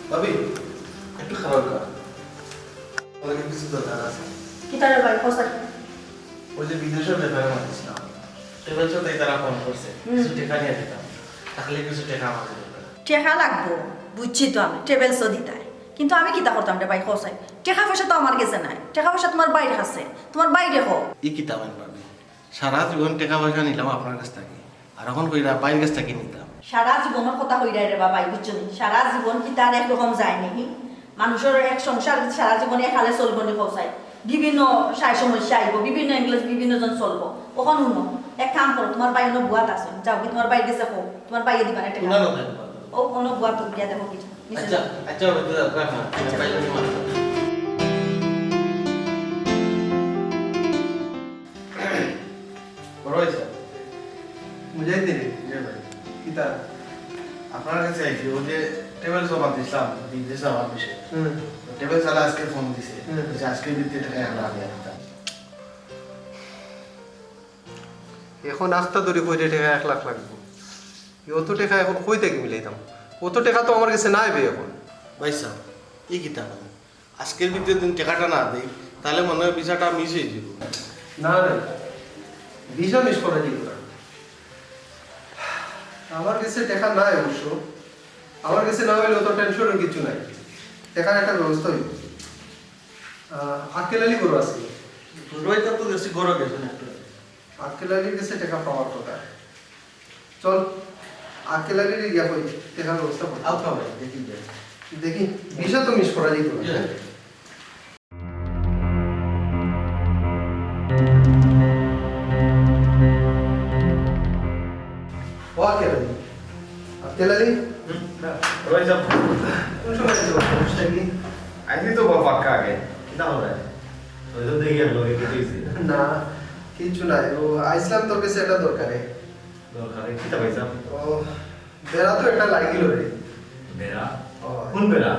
ভাবি, একটু খারাপ লাগা। আমার কিছু দরকার আছে। কিতা রে ভাই, কও চাই? ওই যে বিদেশর ব্যাপারে মাতিছিলাম, ট্রাভেলসো থাকি তারা ফোন করছে, হুম। কিছু টেকা নিয়া দিতাম, তাইলে কিছু টেকা আমার দরকার। টেকা লাগবো, বুঝছি তো আমি, ট্রাভেলসো দিতায়, কিন্তু আমি কিতা করতাম রে ভাই, কও চাই? টেকা পয়সা তো আমার গেছে নাই, টেকা পয়সা তুমার ভাইর কাছে, তুমার ভাইরে কও। ই কিতা কইন ভাবি? সারা জীবন টেকা পয়সা নিলাম আপনার কাছ থাকি, আর অখন কইরা ভাইর কাছ থাকি নিতাম। সারা জীবনর কথা কইরায় রে বা ভাই, বুঝছো নি? সারা জীবন কিতা আর একরকম যায় নি? মানষর এক সংসার সারা জীবন একহালে চলবো নি কও চাই? বিভিন্ন সায় সমস্যা আইবো, বিভিন্ন অ্যাঙ্গেলে বিভিন্ন জন চলবো। অখন হুনো, এক কাম করো, তুমার ভাই অনো বওয়াত আছে, যাওগি তুমার ভাইর গেছে কও, তুমার ভাইয়ে দিবা না টেকা। ও অনো বওয়াত, গিয়া দেখো কি। আচ্ছা, আচ্ছা, ওই তো দেখো, হ্যাঁ, আচ্ছা। ভাই, ওই মাত্র। বড় ভাই সাব। মুজাহিদ নি? জি ভাই। কিতা? আপনার কাছে আইছি, ওই যে ট্রাভেলসো মাতিছিলাম, বিদেশ যাওয়ার বিষয়ে। হুম। ট্রাভেলসওয়ালা আজকে ফোন দিছে, হুম। বলছে আজকের ভিতরে টেকা এক লাখ দিয়া দিতাম। অখন আখতা ধরি কইরে টেকা এক লাখ লাগবো। অত টেকা অখন কই থাকি মিলাইতাম? অত টেকা তো আমার গেছে নাই বে অখন। ভাই সাব, ই কিতা কইন? আজকের ভিতরে যদি টেকাটা না দেই, তাইলে মনে অয় ভিসাটা মিস অই যাইবো। না রে, ভিসা মিস করা যাইতো না। আমার গেছে টেকা নাই অবশ্য, আমার গেছে না অইলেও তো টেনশনর কিচ্ছু নাই, টেকার একটা ব্যবস্থা অইবো। আহ, আক্কেল আলী ঘরো আছে? ঘরো তো দেখছি, ঘরো গেছে না একটু। আক্কেল আলীর গেছে টেকা পাওয়ার কথা। চল, আক্কেল আলীরে গিয়া কই, টেকার ব্যবস্থা করি। আও খাও ভাই, দেখি যাই। দেখি, ভিসা তো মিস করা যাইতো না, হ্যাঁ? ও আক্কেল আলী। আক্কেল আলী? হুম, না, রয়ে যাও। কোন সময় আইছো? সমস্যা কি? আইছি তো বাবা, পাক্কা আগে। কিতা অইছে? ওই তো দেখি আর লগে কিছু হইছে। না, কিচ্ছু নাই। ও, আইছিলাম তোর কাছে একটা দরকারে। দরকারে? কিতা ভাইসাব? ও, বেড়া তো একটা লাগিল রে। বেড়া? ও। কোন বেড়া?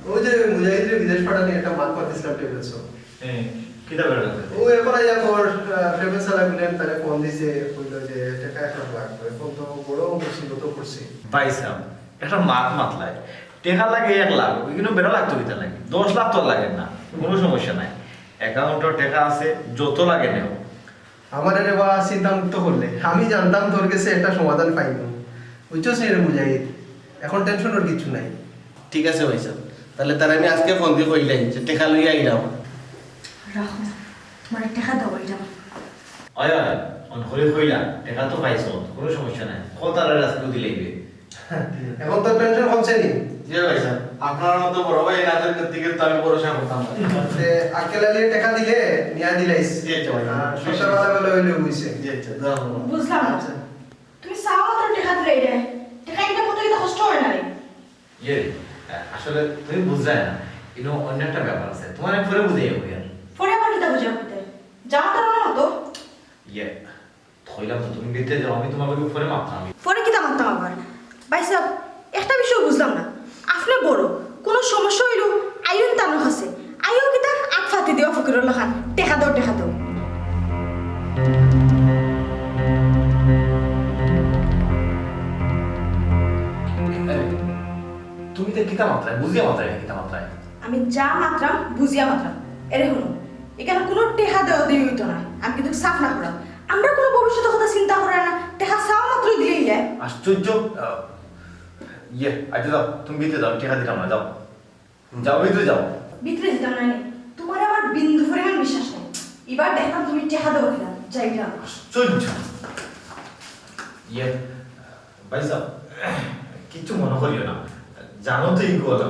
ওই যে মুজাহিদরে বিদেশ পাঠানি একটা মাল পাঠাইছিলাম ট্রাভেলসো। হ্যাঁ, কিতা বেড়া লাগছে? ও এখন আইয়া মোর, আহ, ট্রাভেলসওয়ালা বলে তারে ফোন দিছে, কইলো যে টেকা এক লাখ লাগবো। এখন তো বড় মুসিবতো পড়ছি। ভাইসাব, একটা মাত মাতলায়। টেকা লাগে এক লাখ, ওই কিন্তু বেড়া লাগতো কিতা লাগে? দশ লাখ তো আর লাগে না, কোনো সমস্যা নাই। অ্যাকাউন্টো টেকা আছে, যত লাগে নেও। আমারে রে বা চিন্তামুক্ত করলে, আমি জানতাম তোর গেছে একটা সমাধান পাইমু। বুঝছস নি রে মুজাহিদ, এখন টেনশনর কিচ্ছু নাই। ঠিক আছে ভাইসাব, তাইলে তারে আমি আজকে ফোন দিয়া কইলাই যে টেকা লইয়া আইলাম। রাখো, তুমার টেকা দেওয়াই যাবো। অয়, অয়, অন করি কইলা, টেকা তো পাইছো, কোনো সমস্যা নাই। কও তারারে আজকে দিলাইবে। এখন তো টেনশন কমছে নি? জি ভাইসাব, আপনার মতো বড় ভাই না থাকলে দিকে তো আমি ভরসা করতাম না। তে আক্কেল আলীয়ে টেকা দিলে, নিয়া দিলাইস। জি, জি ভাই। আর শশা বালা বালা অইলে অইছে। জি, জি, দাও। বুঝলাম না। আচ্ছা। তুমি চাওয়া মাত্র টেকা দিলাইরে। টেকা ইনকাম করতে কিন্তু কষ্ট অয় না রে। ইয়ে, আসলে তুমি বুঝরায় না। ইনো অন্য একটা ব্যাপার আছে। তুমারে পরে বুঝাইয়া কইয়ার। পরে আবার কিতা বুঝাইয়া কইতে? যাও তো না তো। ইয়ে, কইলাম তো, তুমি ভিতরে যাও, আমি তুমার লগে পরে মাততাম। পরে কিতা মাততাম আবার? ভাইসাব, একটা বিষয় বুঝলাম না। আপনে বড়, কোনো সমস্যা অইলো, আইন তানো আছে। আইও কিতা, আত ফাতি দিও ফকিরর লাখান। টেকা দেও, টেকা দেও। আরে, তুমি তো কিতা মাতরায়, বুঝিয়া মাতরায় না কিতা মাতরায়? আমি যা মাতরাম, বুঝিয়া মাতরাম। এরে হুনো, ইখানো কোনো টেকা দেও দেই অইতো না। আমি কিন্তু সাফ না করাম। আমরা কোনো ভবিষ্যতের কথা চিন্তা করার না, টেকা চাওয়া মাত্রই দিলেই যায়। আশ্চর্য, আহ, ইয়ে, আচ্ছা যাও, তুমি ভিতরে যাও, টেকা দিতাম না, যাও। যাও, ভিতরে যাও। ভিতরে দিতাম না নি? তুমারে আমার বিন্দু পরিমাণ বিশ্বাস নাই। এবার দেখতাম তুমি টেকা দেও কিনা। যাই না। আশ্চর্য। ইয়ে, ভাই সাহেব, কিচ্ছু মনে করিও না। জানো তো এই কথা।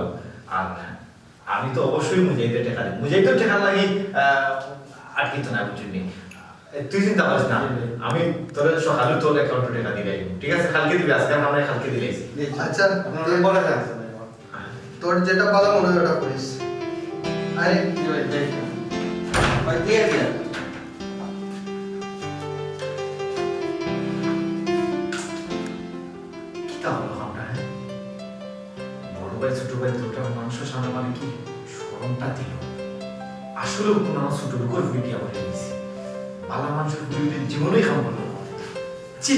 আর আমি তো অবশ্যই মুজাহিদের টেকা দিই। মুজাহিদ তো টেকা লাগি, আহ, আর কিছু না, বুঝলি? এ, তুই চিন্তা করিস না। আমি তোরে সকালে তোর অ্যাকাউন্টে টেকা দিলাই। ঠিক আছে, কালকে দিবি, আজকে আমরা কালকে দিলাই। আচ্ছা, তুই বলে যা। তোর যেটা ভালো মনে হয় ওটা করিস। আরে, কি ভাই, দেখ। ভাই, দিয়ে দে। কিতা হলো আমরা, হ্যাঁ? বড় ভাই, ছোট ভাই, দুটা মানুষের সামনে মানে কি শরমটা দিল? আসলে কোন আমার ছোট লোকের ফুড়ি বিয়া করে নিয়েছি। ভালা মানুষের ফুড়ি জীবনেই কাম করলো না। ছি!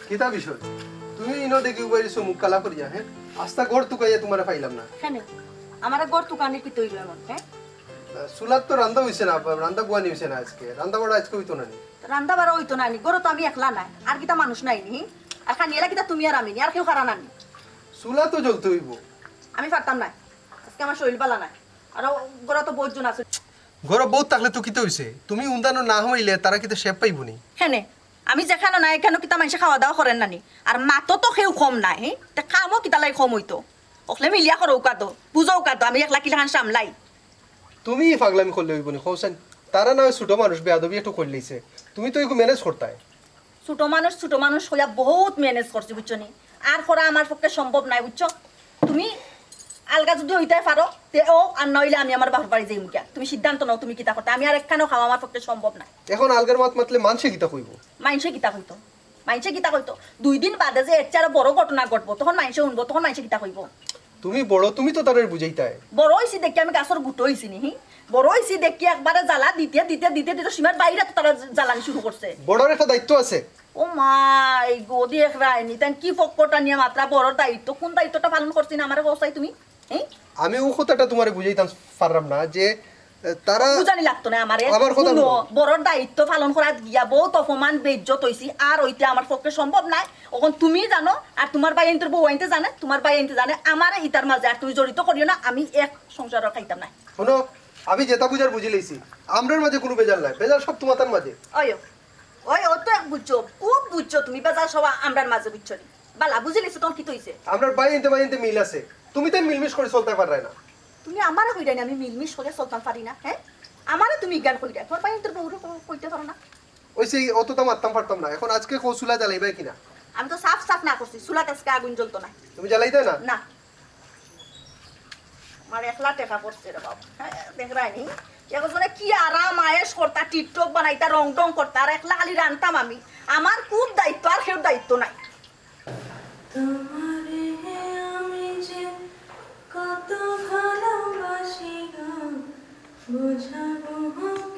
কিতা বিষয়? তুমি ইনো দেখি উবাই দিছো মুখ কালা করিয়া, হ্যাঁ? আস্তা ঘর তুকাইয়া তুমারে পাইলাম না। কেনে? আমারে ঘর তুকানি কিতা অইলো এমন, হ্যাঁ? চুলাত তো রান্দা অইছে না, রান্দা বুয়ানি অইছে না আজকে। রান্দা বাড়া আজকে অইতো না নি? রান্দা বাড়া অইতো না নি? ঘরো তো আমি একলা নাই, আর কিতা মানুষ নাই নি? আর খানিয়েলা কিতা তুমি আর আমি নি, আর কেউ খারা না নি? চুলা তো জ্বলতে অইবো। আমি পারতাম না, আজকে আমার শরীর বালা নাই। আর ঘরো তো বউত জন আছে। ঘরো বউত থাকলে তো কিতা অইছে? তুমি উন্দানো না হামাইলে তারা কিতা শেপ পাইবো নি? কেনে? আমি যেখানো নাই, এখানো কিতা মানষে খাওয়া দাওয়া করের না নি? আর মাতো তো কেউ কম নাই, তে কামও কিতা লাগি কম অইতো? অকলে মিলিয়া করউক্কা তো, বুঝউক্কা তো, আমি একলা কিলাখান সামলাই। তুমি ই পাগলামি করলে অইবো নি, কওছাইন? তারা না অয় ছোট মানুষ, বেয়াদবি একটু করিলাইছে। তুমি তো এগু ম্যানেজ করতায়। ছোট মানুষ, ছোট মানুষ কইয়া বউত ম্যানেজ করছি, বুঝছো নি? আর করা আমার পক্ষে সম্ভব নায়, বুঝছো? তুমি আলগা যুদি অইতায় পারো, তে অও, আর না অইলে আমি আমার বাপর বাড়ি যাইমু গিয়া। তুমি সিদ্ধান্ত নেও, তুমি কিতা করতায়। আমি আর একখানও খাওয়া আমার পক্ষে সম্ভব নায়। এখন আলগার মাত মাতলে মানষে কিতা কইবো? মানষে কিতা কইতো? মানষে কিতা কইতো? দুই দিন বাদে যে এর চেয়ে আরো বড় ঘটনা ঘটবো, তখন মানষে হুনবো, তখন মানষে কিতা কইবো? তুমি বড়, তুমি তো তারে বুঝাইতায়। বড় অইছি দেখি আমি গাছর গুটো অইছি নি, হি? বড় অইছি দেখি একবারে জ্বালা দিতে, দিতে, দিতে, দিতে সীমার বাইরে তো তারা জ্বালানি শুরু করছে। বড়র একটা দায়িত্ব আছে। ও মাই গো, দেখরায়নি, তাইন কি ফক্কটা নিয়া মাতরা, বড়র দায়িত্ব, কোন দায়িত্বটা পালন করছি না আমারে কওছাই তুমি? হি? আমি অউ কথাটা তুমারে বুঝাইতাম পাররাম না যে, এ, তারা বুঝানি লাগতো না আমারে। আমার কথা হুনো, হুনো। বড়র দায়িত্ব পালন করাত গিয়া বউত অপমান বেইজ্জত অইছি, আর অইতে আমার পক্ষে সম্ভব নায়। অখন তুমি জানো, আর তুমার ভাইয়াইন্তর বউয়াইন্তে জানে, তুমার ভাইয়াইন্তে জানে, আমারে ইতার মাঝে আর তুমি জড়িত করিও না, আমি এক সংসারর খাইতাম নায়। হুনো, আমি যেটা বুঝার বুঝিলাইছি, আমরার মাঝে কুনু বেজাল নাই, বেজাল সব তুমাতার মাঝে। ওই, ওই, অত এক বুঝছো, খুব বুঝছো তুমি, বেজাল সব আমরার মাঝে, বুঝছো নি? বালা, বুঝিলাইছো, তখন কিতা অইছে? আমরার ভাইয়াইন্তে ভাইয়াইন্তে মিল আছে, তুমি তাইন মিলমিশ করি চলতায় পাররায় না। তুমি আমারে কইরায় নি আমি মিলমিশ করিয়া চলতাম পারি না, হ্যাঁ? আমারে তুমি ইজ্ঞান কইরায়, তুমার ভাইয়াইন্তর বউরে ক-, কইতে পারো না? অইছে, অততা মাততাম পারতাম না। এখন আজকে কও চুলা জ্বালাইবায় কিনা? আমি তো সাফ সাফ না করছি, চুলাত আজকে আগুন জ্বলতো না। তুমি জ্বালাইতায় না? না। আমার একলা টেকা পড়ছে রে বাবা। হ্যাঁ, দেখরায়নি? একজনে কি আরাম আয়েশ করতা, TikTok বানাইতা, রং ডং করতা, আর একলা খালি রানতাম আমি। আমার খুব দায়িত্ব, আর কেউর দায়িত্ব নাই। তোমারে আমি যে কত ভালোবাসি গো, বোঝাবো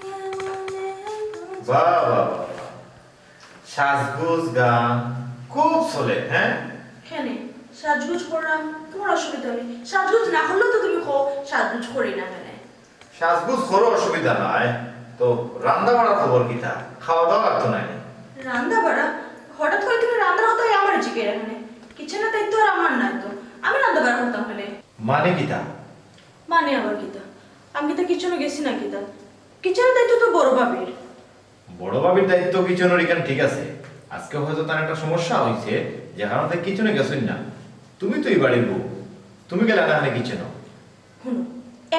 কেমনে বুঝাবো। বাহ, বাহ, বাহ, বাহ। সাজগুজ গান খুব চলে, হ্যাঁ? কেনে? সাজগুজ কররাম, তুমার অসুবিধা নি? সাজগুজ না করলেও তো তুমি কও, সাজগুজ করি না কেনে? সাজগুজ করো, অসুবিধা নাই। তো রান্দা বাড়ার খবর কিতা? খাওয়া দাওয়া লাগতো নায় নি? রান্দা বাড়া? হঠাৎ করি তুমি রান্দার কথা আমারে জিকাইরায় কেনে? কিচেনর দায়িত্ব আর আমার নায় তো। আমি রান্দা বাড়া করতাম কেনে? মানে কিতা? মানে আবার কিতা? আমি কিতা কিচেনো গেছি না কিতা? কিচেনর দায়িত্ব তো বড় ভাবির। বড় ভাবির দায়িত্ব কিচেনর, ইখান ঠিক আছে। আজকে হয়তো তার একটা সমস্যা অইছে, যে কারণে তাই কিচেনো গেছইন না। তুমি তো ই বাড়ির বউ, তুমি গেলায় না কেনে কিচেনো? হুনো,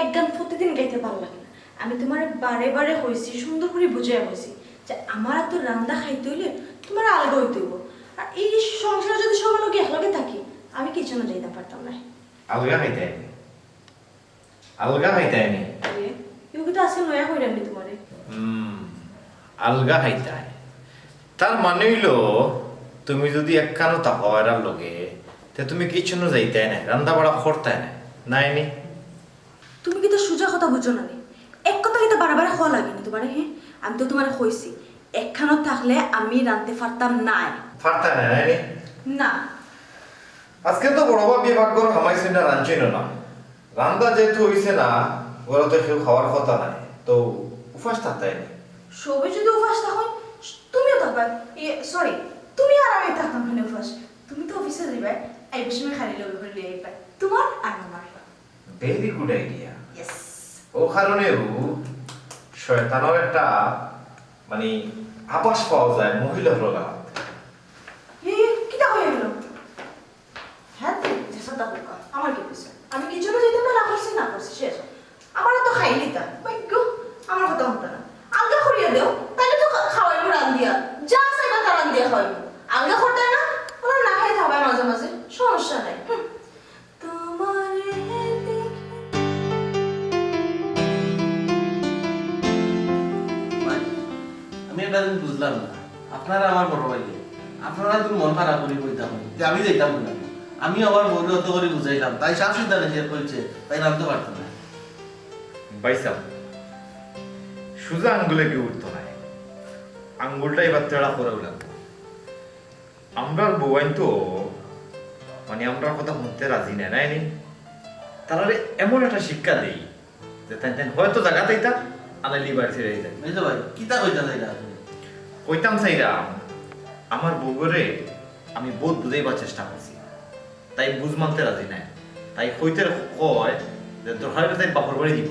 এক গান প্রতিদিন গাইতে ভালা লাগে না। আমি তুমারে বারে বারে কইছি, সুন্দর করি বুঝাইয়া কইছি যে আমার তো রান্দা খাইতে অইলে তুমার আলগা অইতে অইবো। আর ই সংসারে যুদি সবার লগে একলগে থাকি, আমি কিচেনো যাইতাম পারতাম নায়। আলগা খাইতায় নি? আলগা খাইতায় নি? আরে, ইগু তো আজকে নয়া কইরাম নি তুমারে। হুম, আলগা খাইতায়। তার মানে অইলো, তুমি যুদি একখানো থাকো এরার লগে, তে তুমি কিচেনো যাইতায় নায়, রান্দা বাড়া করতায় নায়, নায় নি? তুমি কিতা সুজা কথা বুঝো না নি? এক কথা কিতা বারে বারে কওয়া লাগে নি তুমারে, হে? আমি তো তুমারে কইছি, একখানো থাকলে আমি রানতে পারতাম নায়। পারতায় নায়, নায় নি? না। আজকে তো বড় ভাবি পাকঘরো হামাইছইন না, রানছইন না। রান্দা যেহেতু অইছে না, ঘরো তো কেউ খাওয়ার কথা নায়, তো উপাস থাকতায় নি। সবে যুদি উপাস থাকইন, তুমিও থাকবা। ইয়ে, সরি, তুমি আর আমি থাকতাম কেনে উপাস? তুমি তো অফিসে যাইবায়, আইবার সময় খালি লগে করি লইয়া আইবায়। তোমার আর আমার। Very good idea. ইয়েস। ও কারণে ও শয়তানর একটা, মানে, আভাস পাওয়া যায় মহিলা হলো না। ইয়ে, ইয়ে, কিতা কইয়া গেল? হ্যাঁ, তুই যে সাদা বোকা, আমার কি বুঝছে? আমি কি জন্য যেতাম না, না করছি, না করছি, শেষ। আমার তো খাই নিতাম, ভাগ্য, আমার কথা হুনতা না। আলগা করিয়া দেও, তাইলে তো খা-, খাওয়াইমু রান্দিয়া, যা চাইবা তা রান্দিয়া খাওয়াইমু। আলগা করতে না, ওরা না খাই খাবায় মাঝে মাঝে, সমস্যা নাই। হুম। তোমারে দেখে ভাই, আমি একটা জিনিস বুঝলাম না। আপনারা আমার বড় ভাই, আপনারা যদি মন খারাপ করি কইতাম যে আমি যাইতাম না, আমি আমার বউরে অত করি বুঝাইলাম, তাই সাফ সিদ্ধান্ত সে কইছে, তাই রাখতে পারতো না। ভাইসাব, সুজা আঙ্গুলে কেউ উঠতো না, আঙ্গুলটা এবার তেড়া করেও লাগতো। আমরার বউয়াইন তো, মানে, আমরার কথা হুনতে রাজি নায়, নায় নি? তারারে এমন একটা শিক্ষা দেই যে তাইন তাইন হয়তো জাগাত আইতা, আনাইলে বাড়ি ছেড়ে যাই। এই তো ভাই, কিতা কইতা চাইরা আপনি? কইতাম চাইরাম, আমার বউরে আমি বহুত বুঝাইবার চেষ্টা করছি, তাই বুঝ মানতে রাজি নায়। তাই কইতে কয় যে দরকার হইলে তাই বাপর বাড়ি দিব।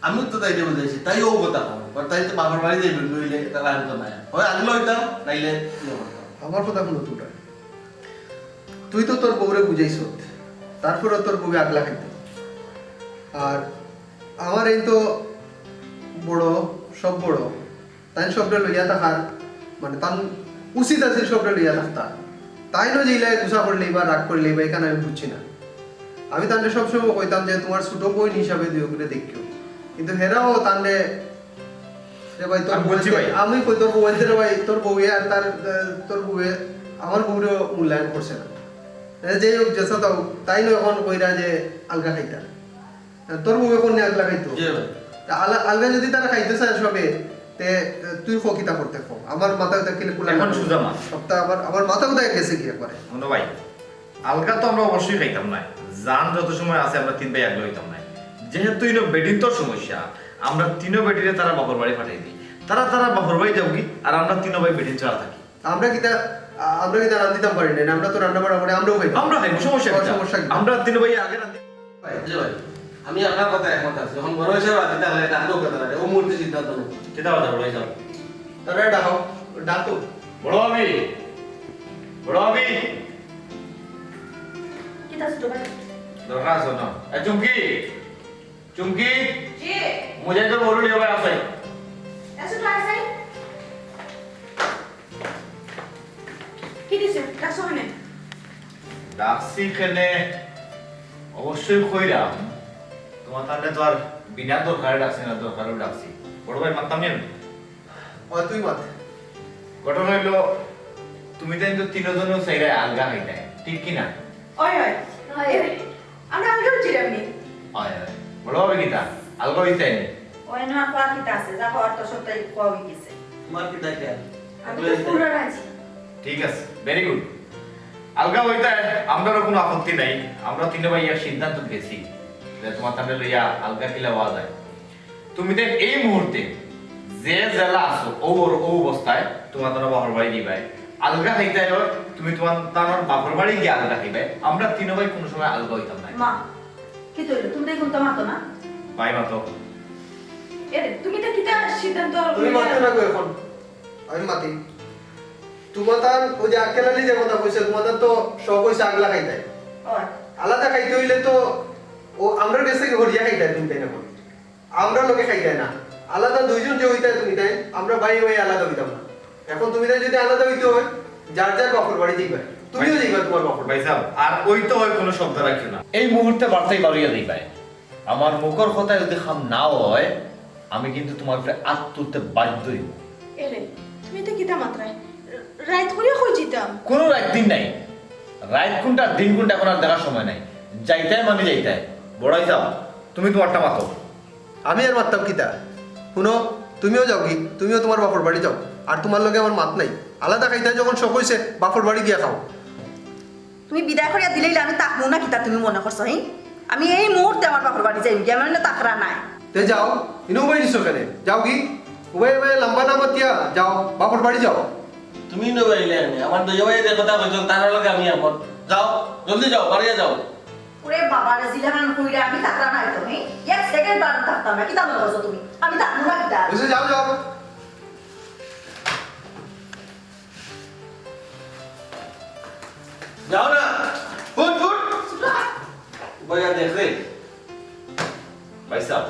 আমি তো তাইরে বুঝাইছি, তাই ও কথা কয়, আর তাই তো বাপর বাড়ি যাইবেন, নইলে তারা আনতো না। হয় আনলে হইতাম, নাইলে ইয়ে করতাম। আমার কথা হুনো তোমরা, তুই তো তোর বউরে বুঝাইছ, তারপরে তোর বউয়ে আগলা খাইতো। আর আমার এই তো বড়, সব বড়, তাই সবরে লইয়া থাকার, মানে, তান উচিত আছিল সবরে লইয়া থাকতা। তাইনও যেইলা গুসা করলে বা রাগ করলে বা, এখানে আমি বুঝছি না। আমি তানরে সবসময় কইতাম যে, "তোমার ছোট বোন হিসাবে দুই করে দেখিও।" কিন্তু হেরাও তানরে, "রে ভাই, তোর আমি বুঝছি বউয়ে-, ভাই। আমি কই, তোর বউয়ে, রে ভাই, তোর বউয়ে আর তার, আহ, তোর বউয়ে আমার বউরেও মূল্যায়ন করছে না।" এ, যাই হোক, যেসা তাও, তাইনও এখন কইরা যে আলগা খাইতা। তোর বউয়ে কোন নিয়ে আগলা খাইতো? জি ভাই। তা আলা-, আলগা যদি তারা খাইতে চায় সবে, তে, এ, তুই খো কিতা করতে খো? আমার মাথায় ওটা কিলে কুলা এখন না। সুজা মাত। সবটা আমার, আমার মাথা কোথায় গেছে কি একবারে? মনো ভাই, আলগা তো আমরা অবশ্যই খাইতাম না। জান যত সময় আছে আমরা তিন ভাই আগলা হইতাম না। যেহেতু ইনো বেটিন্তর সমস্যা, আমরা তিনও বেটিরে তারা বাপর বাড়ি পাঠাই দিই। তারা, তারা বাপর বাড়ি যাওগি, আর আমরা তিনও ভাই বেটিন ছাড়া থাকি। আমরা কিতা, আ-, আমরা কিতা রান্ধিতাম পারি না? আমরা তো রান্না বাড়া করে আমরাও খাই। আমরা খাই, সমস্যা কিতা? সমস্যা কিতা? আমরা তিন ভাই আগে রান্ধি। ভাই, জি ভাই, আমি আপনার কথা একমত আছি। এখন বড় হিসাবে আছি, তাহলে ডাকো কথা লাগে। ও মুহূর্তে সিদ্ধান্ত নেব। কিতা কথা বড় হিসাব? তারা ডাকো, ডাকো। বড় ভাবি, বড় ভাবি। কিতা ছোট ভাই? দরকার আছে না? এ, চুমকি, চুমকি। জি। মুজাহিদর বড় লিও ভাই আছে। এসো তো, আইসাই। কি দিছে? ডাকছো কেনে? ডাকছি কেনে? অবশ্যই কইরাম। তোমার তাহলে তো আর বিনা দরকারে ডাকছি না, দরকারেও ডাকছি। বড় ভাই, মাততাম নি আমি? অয়, তুই মাত। ঘটনা হইলো, তুমি তাইন তো তিনজনেও চাইরায় আলগা খাইতায়, ঠিক কি না? অয়, অয়। অয়। এ, আমরা আলগা হইছিলাম নি? অয়, অয়। বড় ভাবি কিতা? আলগা হইতায় নি? অয় না, আর কিতা আছে? যা হওয়ার তো সবটাই হওয়া হয়ে গেছে। তোমার কিতা খেয়াল? আমি তো পুরা রাজি। ঠিক আছে, very good। আলগা হইতায় আমরারও কোনো আপত্তি নাই। আমরা তিন ভাই এক সিদ্ধান্ত গেছি যে তোমার তাহলে লইয়া আলগা কিলা হওয়া যায়। তুমি দেখ এই মুহূর্তে যে জেলা আছো, ও ওর, ও অবস্থায় তোমার তার বাপর বাড়ি দিবায়। আলগা খাইতায় হয়, তুমি তোমার তার বাপর বাড়ি গিয়া আলগা খাইবায়। আমরা তিন ভাই কোনো সময় আলগা হইতাম না। মা, কি তৈরি? তুমি তাই কোনটা মাতো না? ভাই মাতো। এ রে, তুমি তো কিতা সিদ্ধান্ত তুমি মাতো না গো এখন। আমি মাতি। তোমার তার ওই যে আক্কেল আলী যে কথা কইছে, তোমার তার তো শখ হইছে আগলা খাইতায়। ওই। আলাদা খাইতে হইলে তো ও আমরা গেছে কি হরিয়া খাইতায় তুমি তাই না? আমরা লগে খাইতায় না, আলাদা দুইজন যে হইতায় তুমি তাই, আমরা ভাই ভাই আলাদা হইতাম না। এখন তুমি তাই যদি আলাদা হইতে হয়, যার যার বাপর বাড়ি যাইবা, তুমিও যাইবা তোমার বাপর বাড়ি। ভাই সাহেব, আর ওই তো হয় কোনো শব্দ রাখিও না, এই মুহূর্তে বার্তাই বাড়িয়ে দিবায়। আমার মুখর কথায় যদি কাম না হয়, আমি কিন্তু তোমার উপরে আত তুলতে বাধ্য হইব। এরে, তুমি তো কিতা মাতরায়? রাইত করিয়া কই যিতাম? কোনো রাইত দিন নাই। রাইত কোনটা, দিন কোনটা এখন আর দেখার সময় নাই। যাইতায় মানে যাইতায়। বড়াই যাও, তুমি তোমারটা মাতো। আমি আর মাততাম কিতা? হুনো, তুমিও যাওগি, তুমিও তোমার বাপর বাড়ি যাও। আর তোমার লগে আমার মাত নাই। আলাদা খাইতায় যখন শখ হইছে, বাপর বাড়ি গিয়া খাও। তুমি বিদায় করিয়া দিলেইলে আমি থাকমু না কিতা তুমি মনে করছো, হি? আমি এই মুহূর্তে আমার বাপর বাড়ি যাইমু গিয়া, আমার এনে থাকরা নাই। তে যাও, ইনো উবাই দিছো কেনে? যাওগি। উবাই উবাই লম্বা না মাতিয়া যাও, বাপর বাড়ি যাও। তুমি নবাইলে আমি, আমার দুই ভাই যে কথা কইছইন, তার লগে আমি একমত। যাও, জলদি যাও, বাড়িয়া যাও। ওরে বাবা রে, জিলাখান কইরা আমি থাকতাম না তুমি। এক সেকেন্ড বার থাকতাম না, কিতা মনে করছো তুমি? আমি থাকবো না কিতা? বুঝে যাও, যাও। যাও না। Foot, foot. বইয়া দেখ রে। ভাই সাহেব,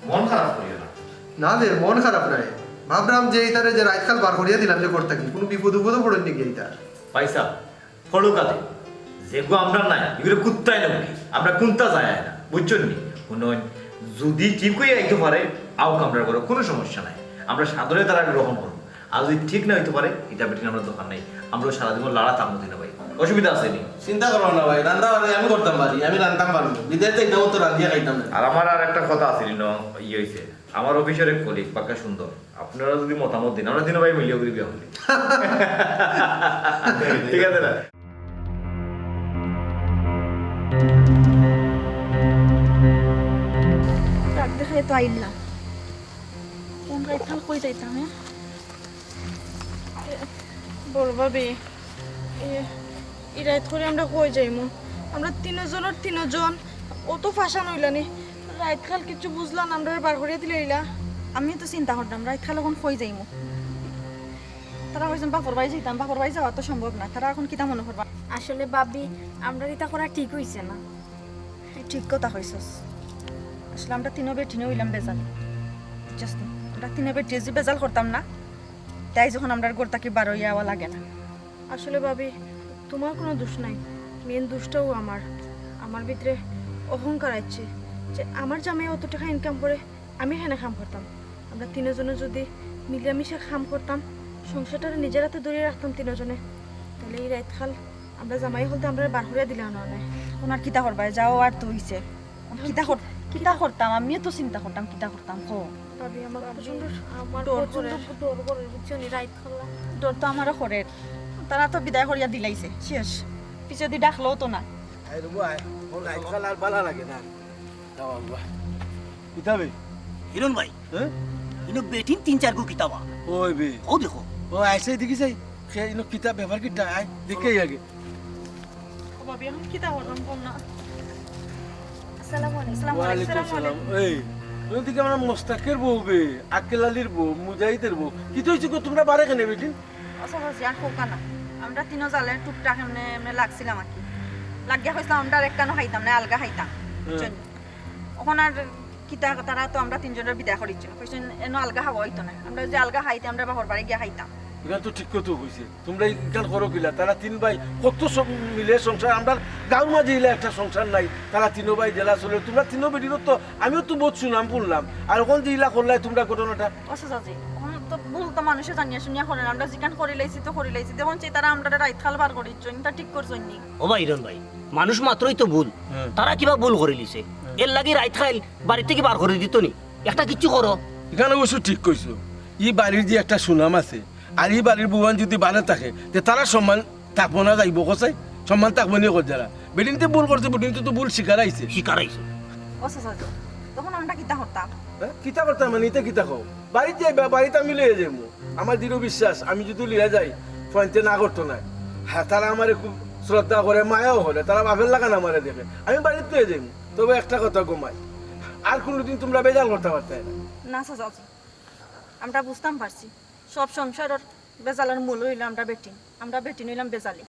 মন খারাপ করিও না। না রে, মন খারাপ নাই। ভাবলাম যে ইতারে যে রাইতকাল বার করিয়া দিলাম যে করতে কি, কোনো বিপদ উপদও পড়েননি গিয়া ইতার। ভাই সাহেব, ফলো কাজে যেগু আমরা নাই, এগুলো কুত্তায় না উঠি, আমরা কুন্তা যায় না, বুঝছইন নি? হুনইন, যদি ঠিক হইয়া আইতে পারে, আউক আমরার ঘরো, কোনো সমস্যা নাই, আমরা সাদরে তারা গ্রহণ করব। আর যদি ঠিক না হইতে পারে, ইতা বেটিন আমরার দরকার নাই, আমরা সারা জীবন লাড়া থাকমু তিনো ভাই, অসুবিধা আছে নি? চিন্তা করো না ভাই, রান্না বান্না আমি করতাম পারি, আমি রান্তাম পারবো, বিদেশ তো ইতা মতো রান্ধিয়া খাইতাম না। আর আমার আর একটা কথা আছে নি, ন-, ইয়ে হইছে, আমার অফিসের এক কলিগ, বাক্কা সুন্দর, আপনারা যদি মতামত দিন, আমরা তিনো ভাই মিলিয়া করি বিয়া করি। ঠিক আছে না? রাত দেখাই তো আইল না। কোন রাইতকাল কই যাইতাম, হ্যাঁ? এ, বড় ভাবি, এ, ই রাইত করি আমরা কই যাইমু? আমরা তিনজনর তিনজন অত ফাঁসান হইলানি। রাইতকাল কিচ্ছু বুঝলাম না, আমরা বার করিয়া দিলে হইলা। আমি তো চিন্তা করতাম, রাইতকাল এখন কই যাইমু? তারা কইছইন বাপর বাড়ি যাইতাম, বাপর বাড়ি যাওয়া তো সম্ভব না। তারা এখন কিতা মনে করবা? আসলে ভাবি, আমরা ইতা করা ঠিক হইছে না। এই ঠিক কথা কইছস। আসলে আমরা তিনো বেটিনে হইলাম বেজাল। বুঝছস নি? আমরা তিনো বেটি যদি বেজাল করতাম না, তাই যখন আমরা ঘর থাকি বার হইয়া আওয়া লাগে না। আসলে ভাবি, তোমার কোনো দোষ নাই, মেইন দোষটাও আমার। আমার ভিতরে অহংকার আছে যে আমার জামাই অত টাকা ইনকাম করে, আমি এখানে কাম করতাম। আমরা তিনজনে যদি মিলামিশা কাম করতাম, সংসারটা নিজের হাতে ধরে রাখতাম তিনজনে, তাহলে এই রাইতকাল আমরা জামাই হলতে আমরা বার করে দিলাম না অনে। ওনার কিতা করবায়, যাও আর তো হইছে। কিতা কর-, কিতা করতাম, আমিও তো চিন্তা করতাম কিতা করতাম, কও। ভাবি, আমার প্রচন্ড, আমার ডর প্রচন্ড করে। ডর করে, বুঝছো নি, রাইত খালা। ডর তো আমারও করে। তারা তো বিদায় করিয়া দিলাইছে, শেষ। পিছে দি ডাকলেও তো না। আয় রে বাবা, ও রাইত খালা আর ভালা লাগে না। যাও আব্বা। কিতা বে? হিরন ভাই, হ্যাঁ? ইনো বেটিন তিন চার গু কিতা বা। ওই বে। ও দেখো। ও আইছে দেখি চাই। সে ইনো কিতা ব্যাপার কিতা? আয়, দেখে আগে। ও ভাবি, এখন কিতা করতাম কম না? আসসালামু আলাইকুম। ওয়ালাইকুম আসসালাম। এই, তুমি দিকে আমরা মোস্তাকের বউ বে, আক্কেল আলীর বউ, মুজাহিদের বউ। কিতা হইছে গো, তোমরা বারে কেনে বেটিন? আচ্ছা, বাজি, আর কউক্কা না। আমরা তিনো জালে টুকটাক এমনে, এমনে লাগছিলাম আর কি। লাগিয়া কইছিলাম, আমরা আর একখানো খাইতাম না, আলগা খাইতাম। হ্যাঁ। বুঝছইন? অখন আর কিতা, তারা তো আমরা তিনজনরে বিদায় করিছে। কইছইন, "এনো আলগা খাওয়া হইতো না। আমরা যে আলগা খাইতে, আমরা বাপর বাড়ি গিয়া খাইতাম।" ইখান তো ঠিক কথা কইছে। তোমরা ইখান করো কিলা? তারা তিন ভাই কত সব মিলে সংসার, আমরার গাঁওর মাঝে ইলা একটা সংসার নাই। তারা তিনো ভাই যেলা চলে, তোমরা তিনো বেটিরও তো, আমিও তো বহুত সুনাম শুনলাম। আর অখন যে ইলা করলায় তোমরা ঘটনাটা। ও চাচাজি, অখন তো ভুল তো মানুষে জানিয়া শুনিয়া করে না। আমরা যেখান করিলাইছি তো করিলাইছি। দেখইন যে তারা আমরারে রাইত খাল বার করিছইন, ইটা ঠিক করছইন নি? ও ভাই হিরন ভাই, মানুষ মাত্রই তো ভুল। হুম। তারা কিবা ভুল করিলিছে। হুম। এর লাগি রাইত খাইল বাড়ি থাকি বার করি দিত নি? একটা কিচ্ছু করো। ইখান অবশ্য ঠিক কইছো। ই বাড়ির যে একটা সুনাম আছে, আর ই বাড়ির বউয়াইন যদি বারে থাকে, তে তারার সম্মান থাকবো না যাইবো কসাই? সম্মান থাকবো নি কর যারা? বেটিন্তে ভুল করছে, বেটিন্তে তো ভুল স্বীকার আইছে। স্বীকার আইছে। ও চাচাজি, তখন আমরা কিতা করতাম? হ্যাঁ? কিতা করতাম মানে, ইতা কিতা কও? বাড়িত যাইবা, বাড়িত আমি লইয়া যাইমু। আমার দৃঢ় বিশ্বাস, আমি যদি লইয়া যাই, ফুয়াইন্তে না করতো নায়। হ্যাঁ, তারা আমারে খুব শ্রদ্ধা করে, মায়াও করে, তারা বাপের লাখান আমারে দেখে। আমি বাড়িত লইয়া যাইমু। তবে একটা কথা ঘুমাই, আর কোনোদিন তোমরা বেজাল করতে পারতায় না। না চাচাজি, আমরা বুঝতাম পারছি, সব সংসারর বেজালর মূল অইলো আমরা বেটিন, আমরা বেটিন অইলাম বেজালি।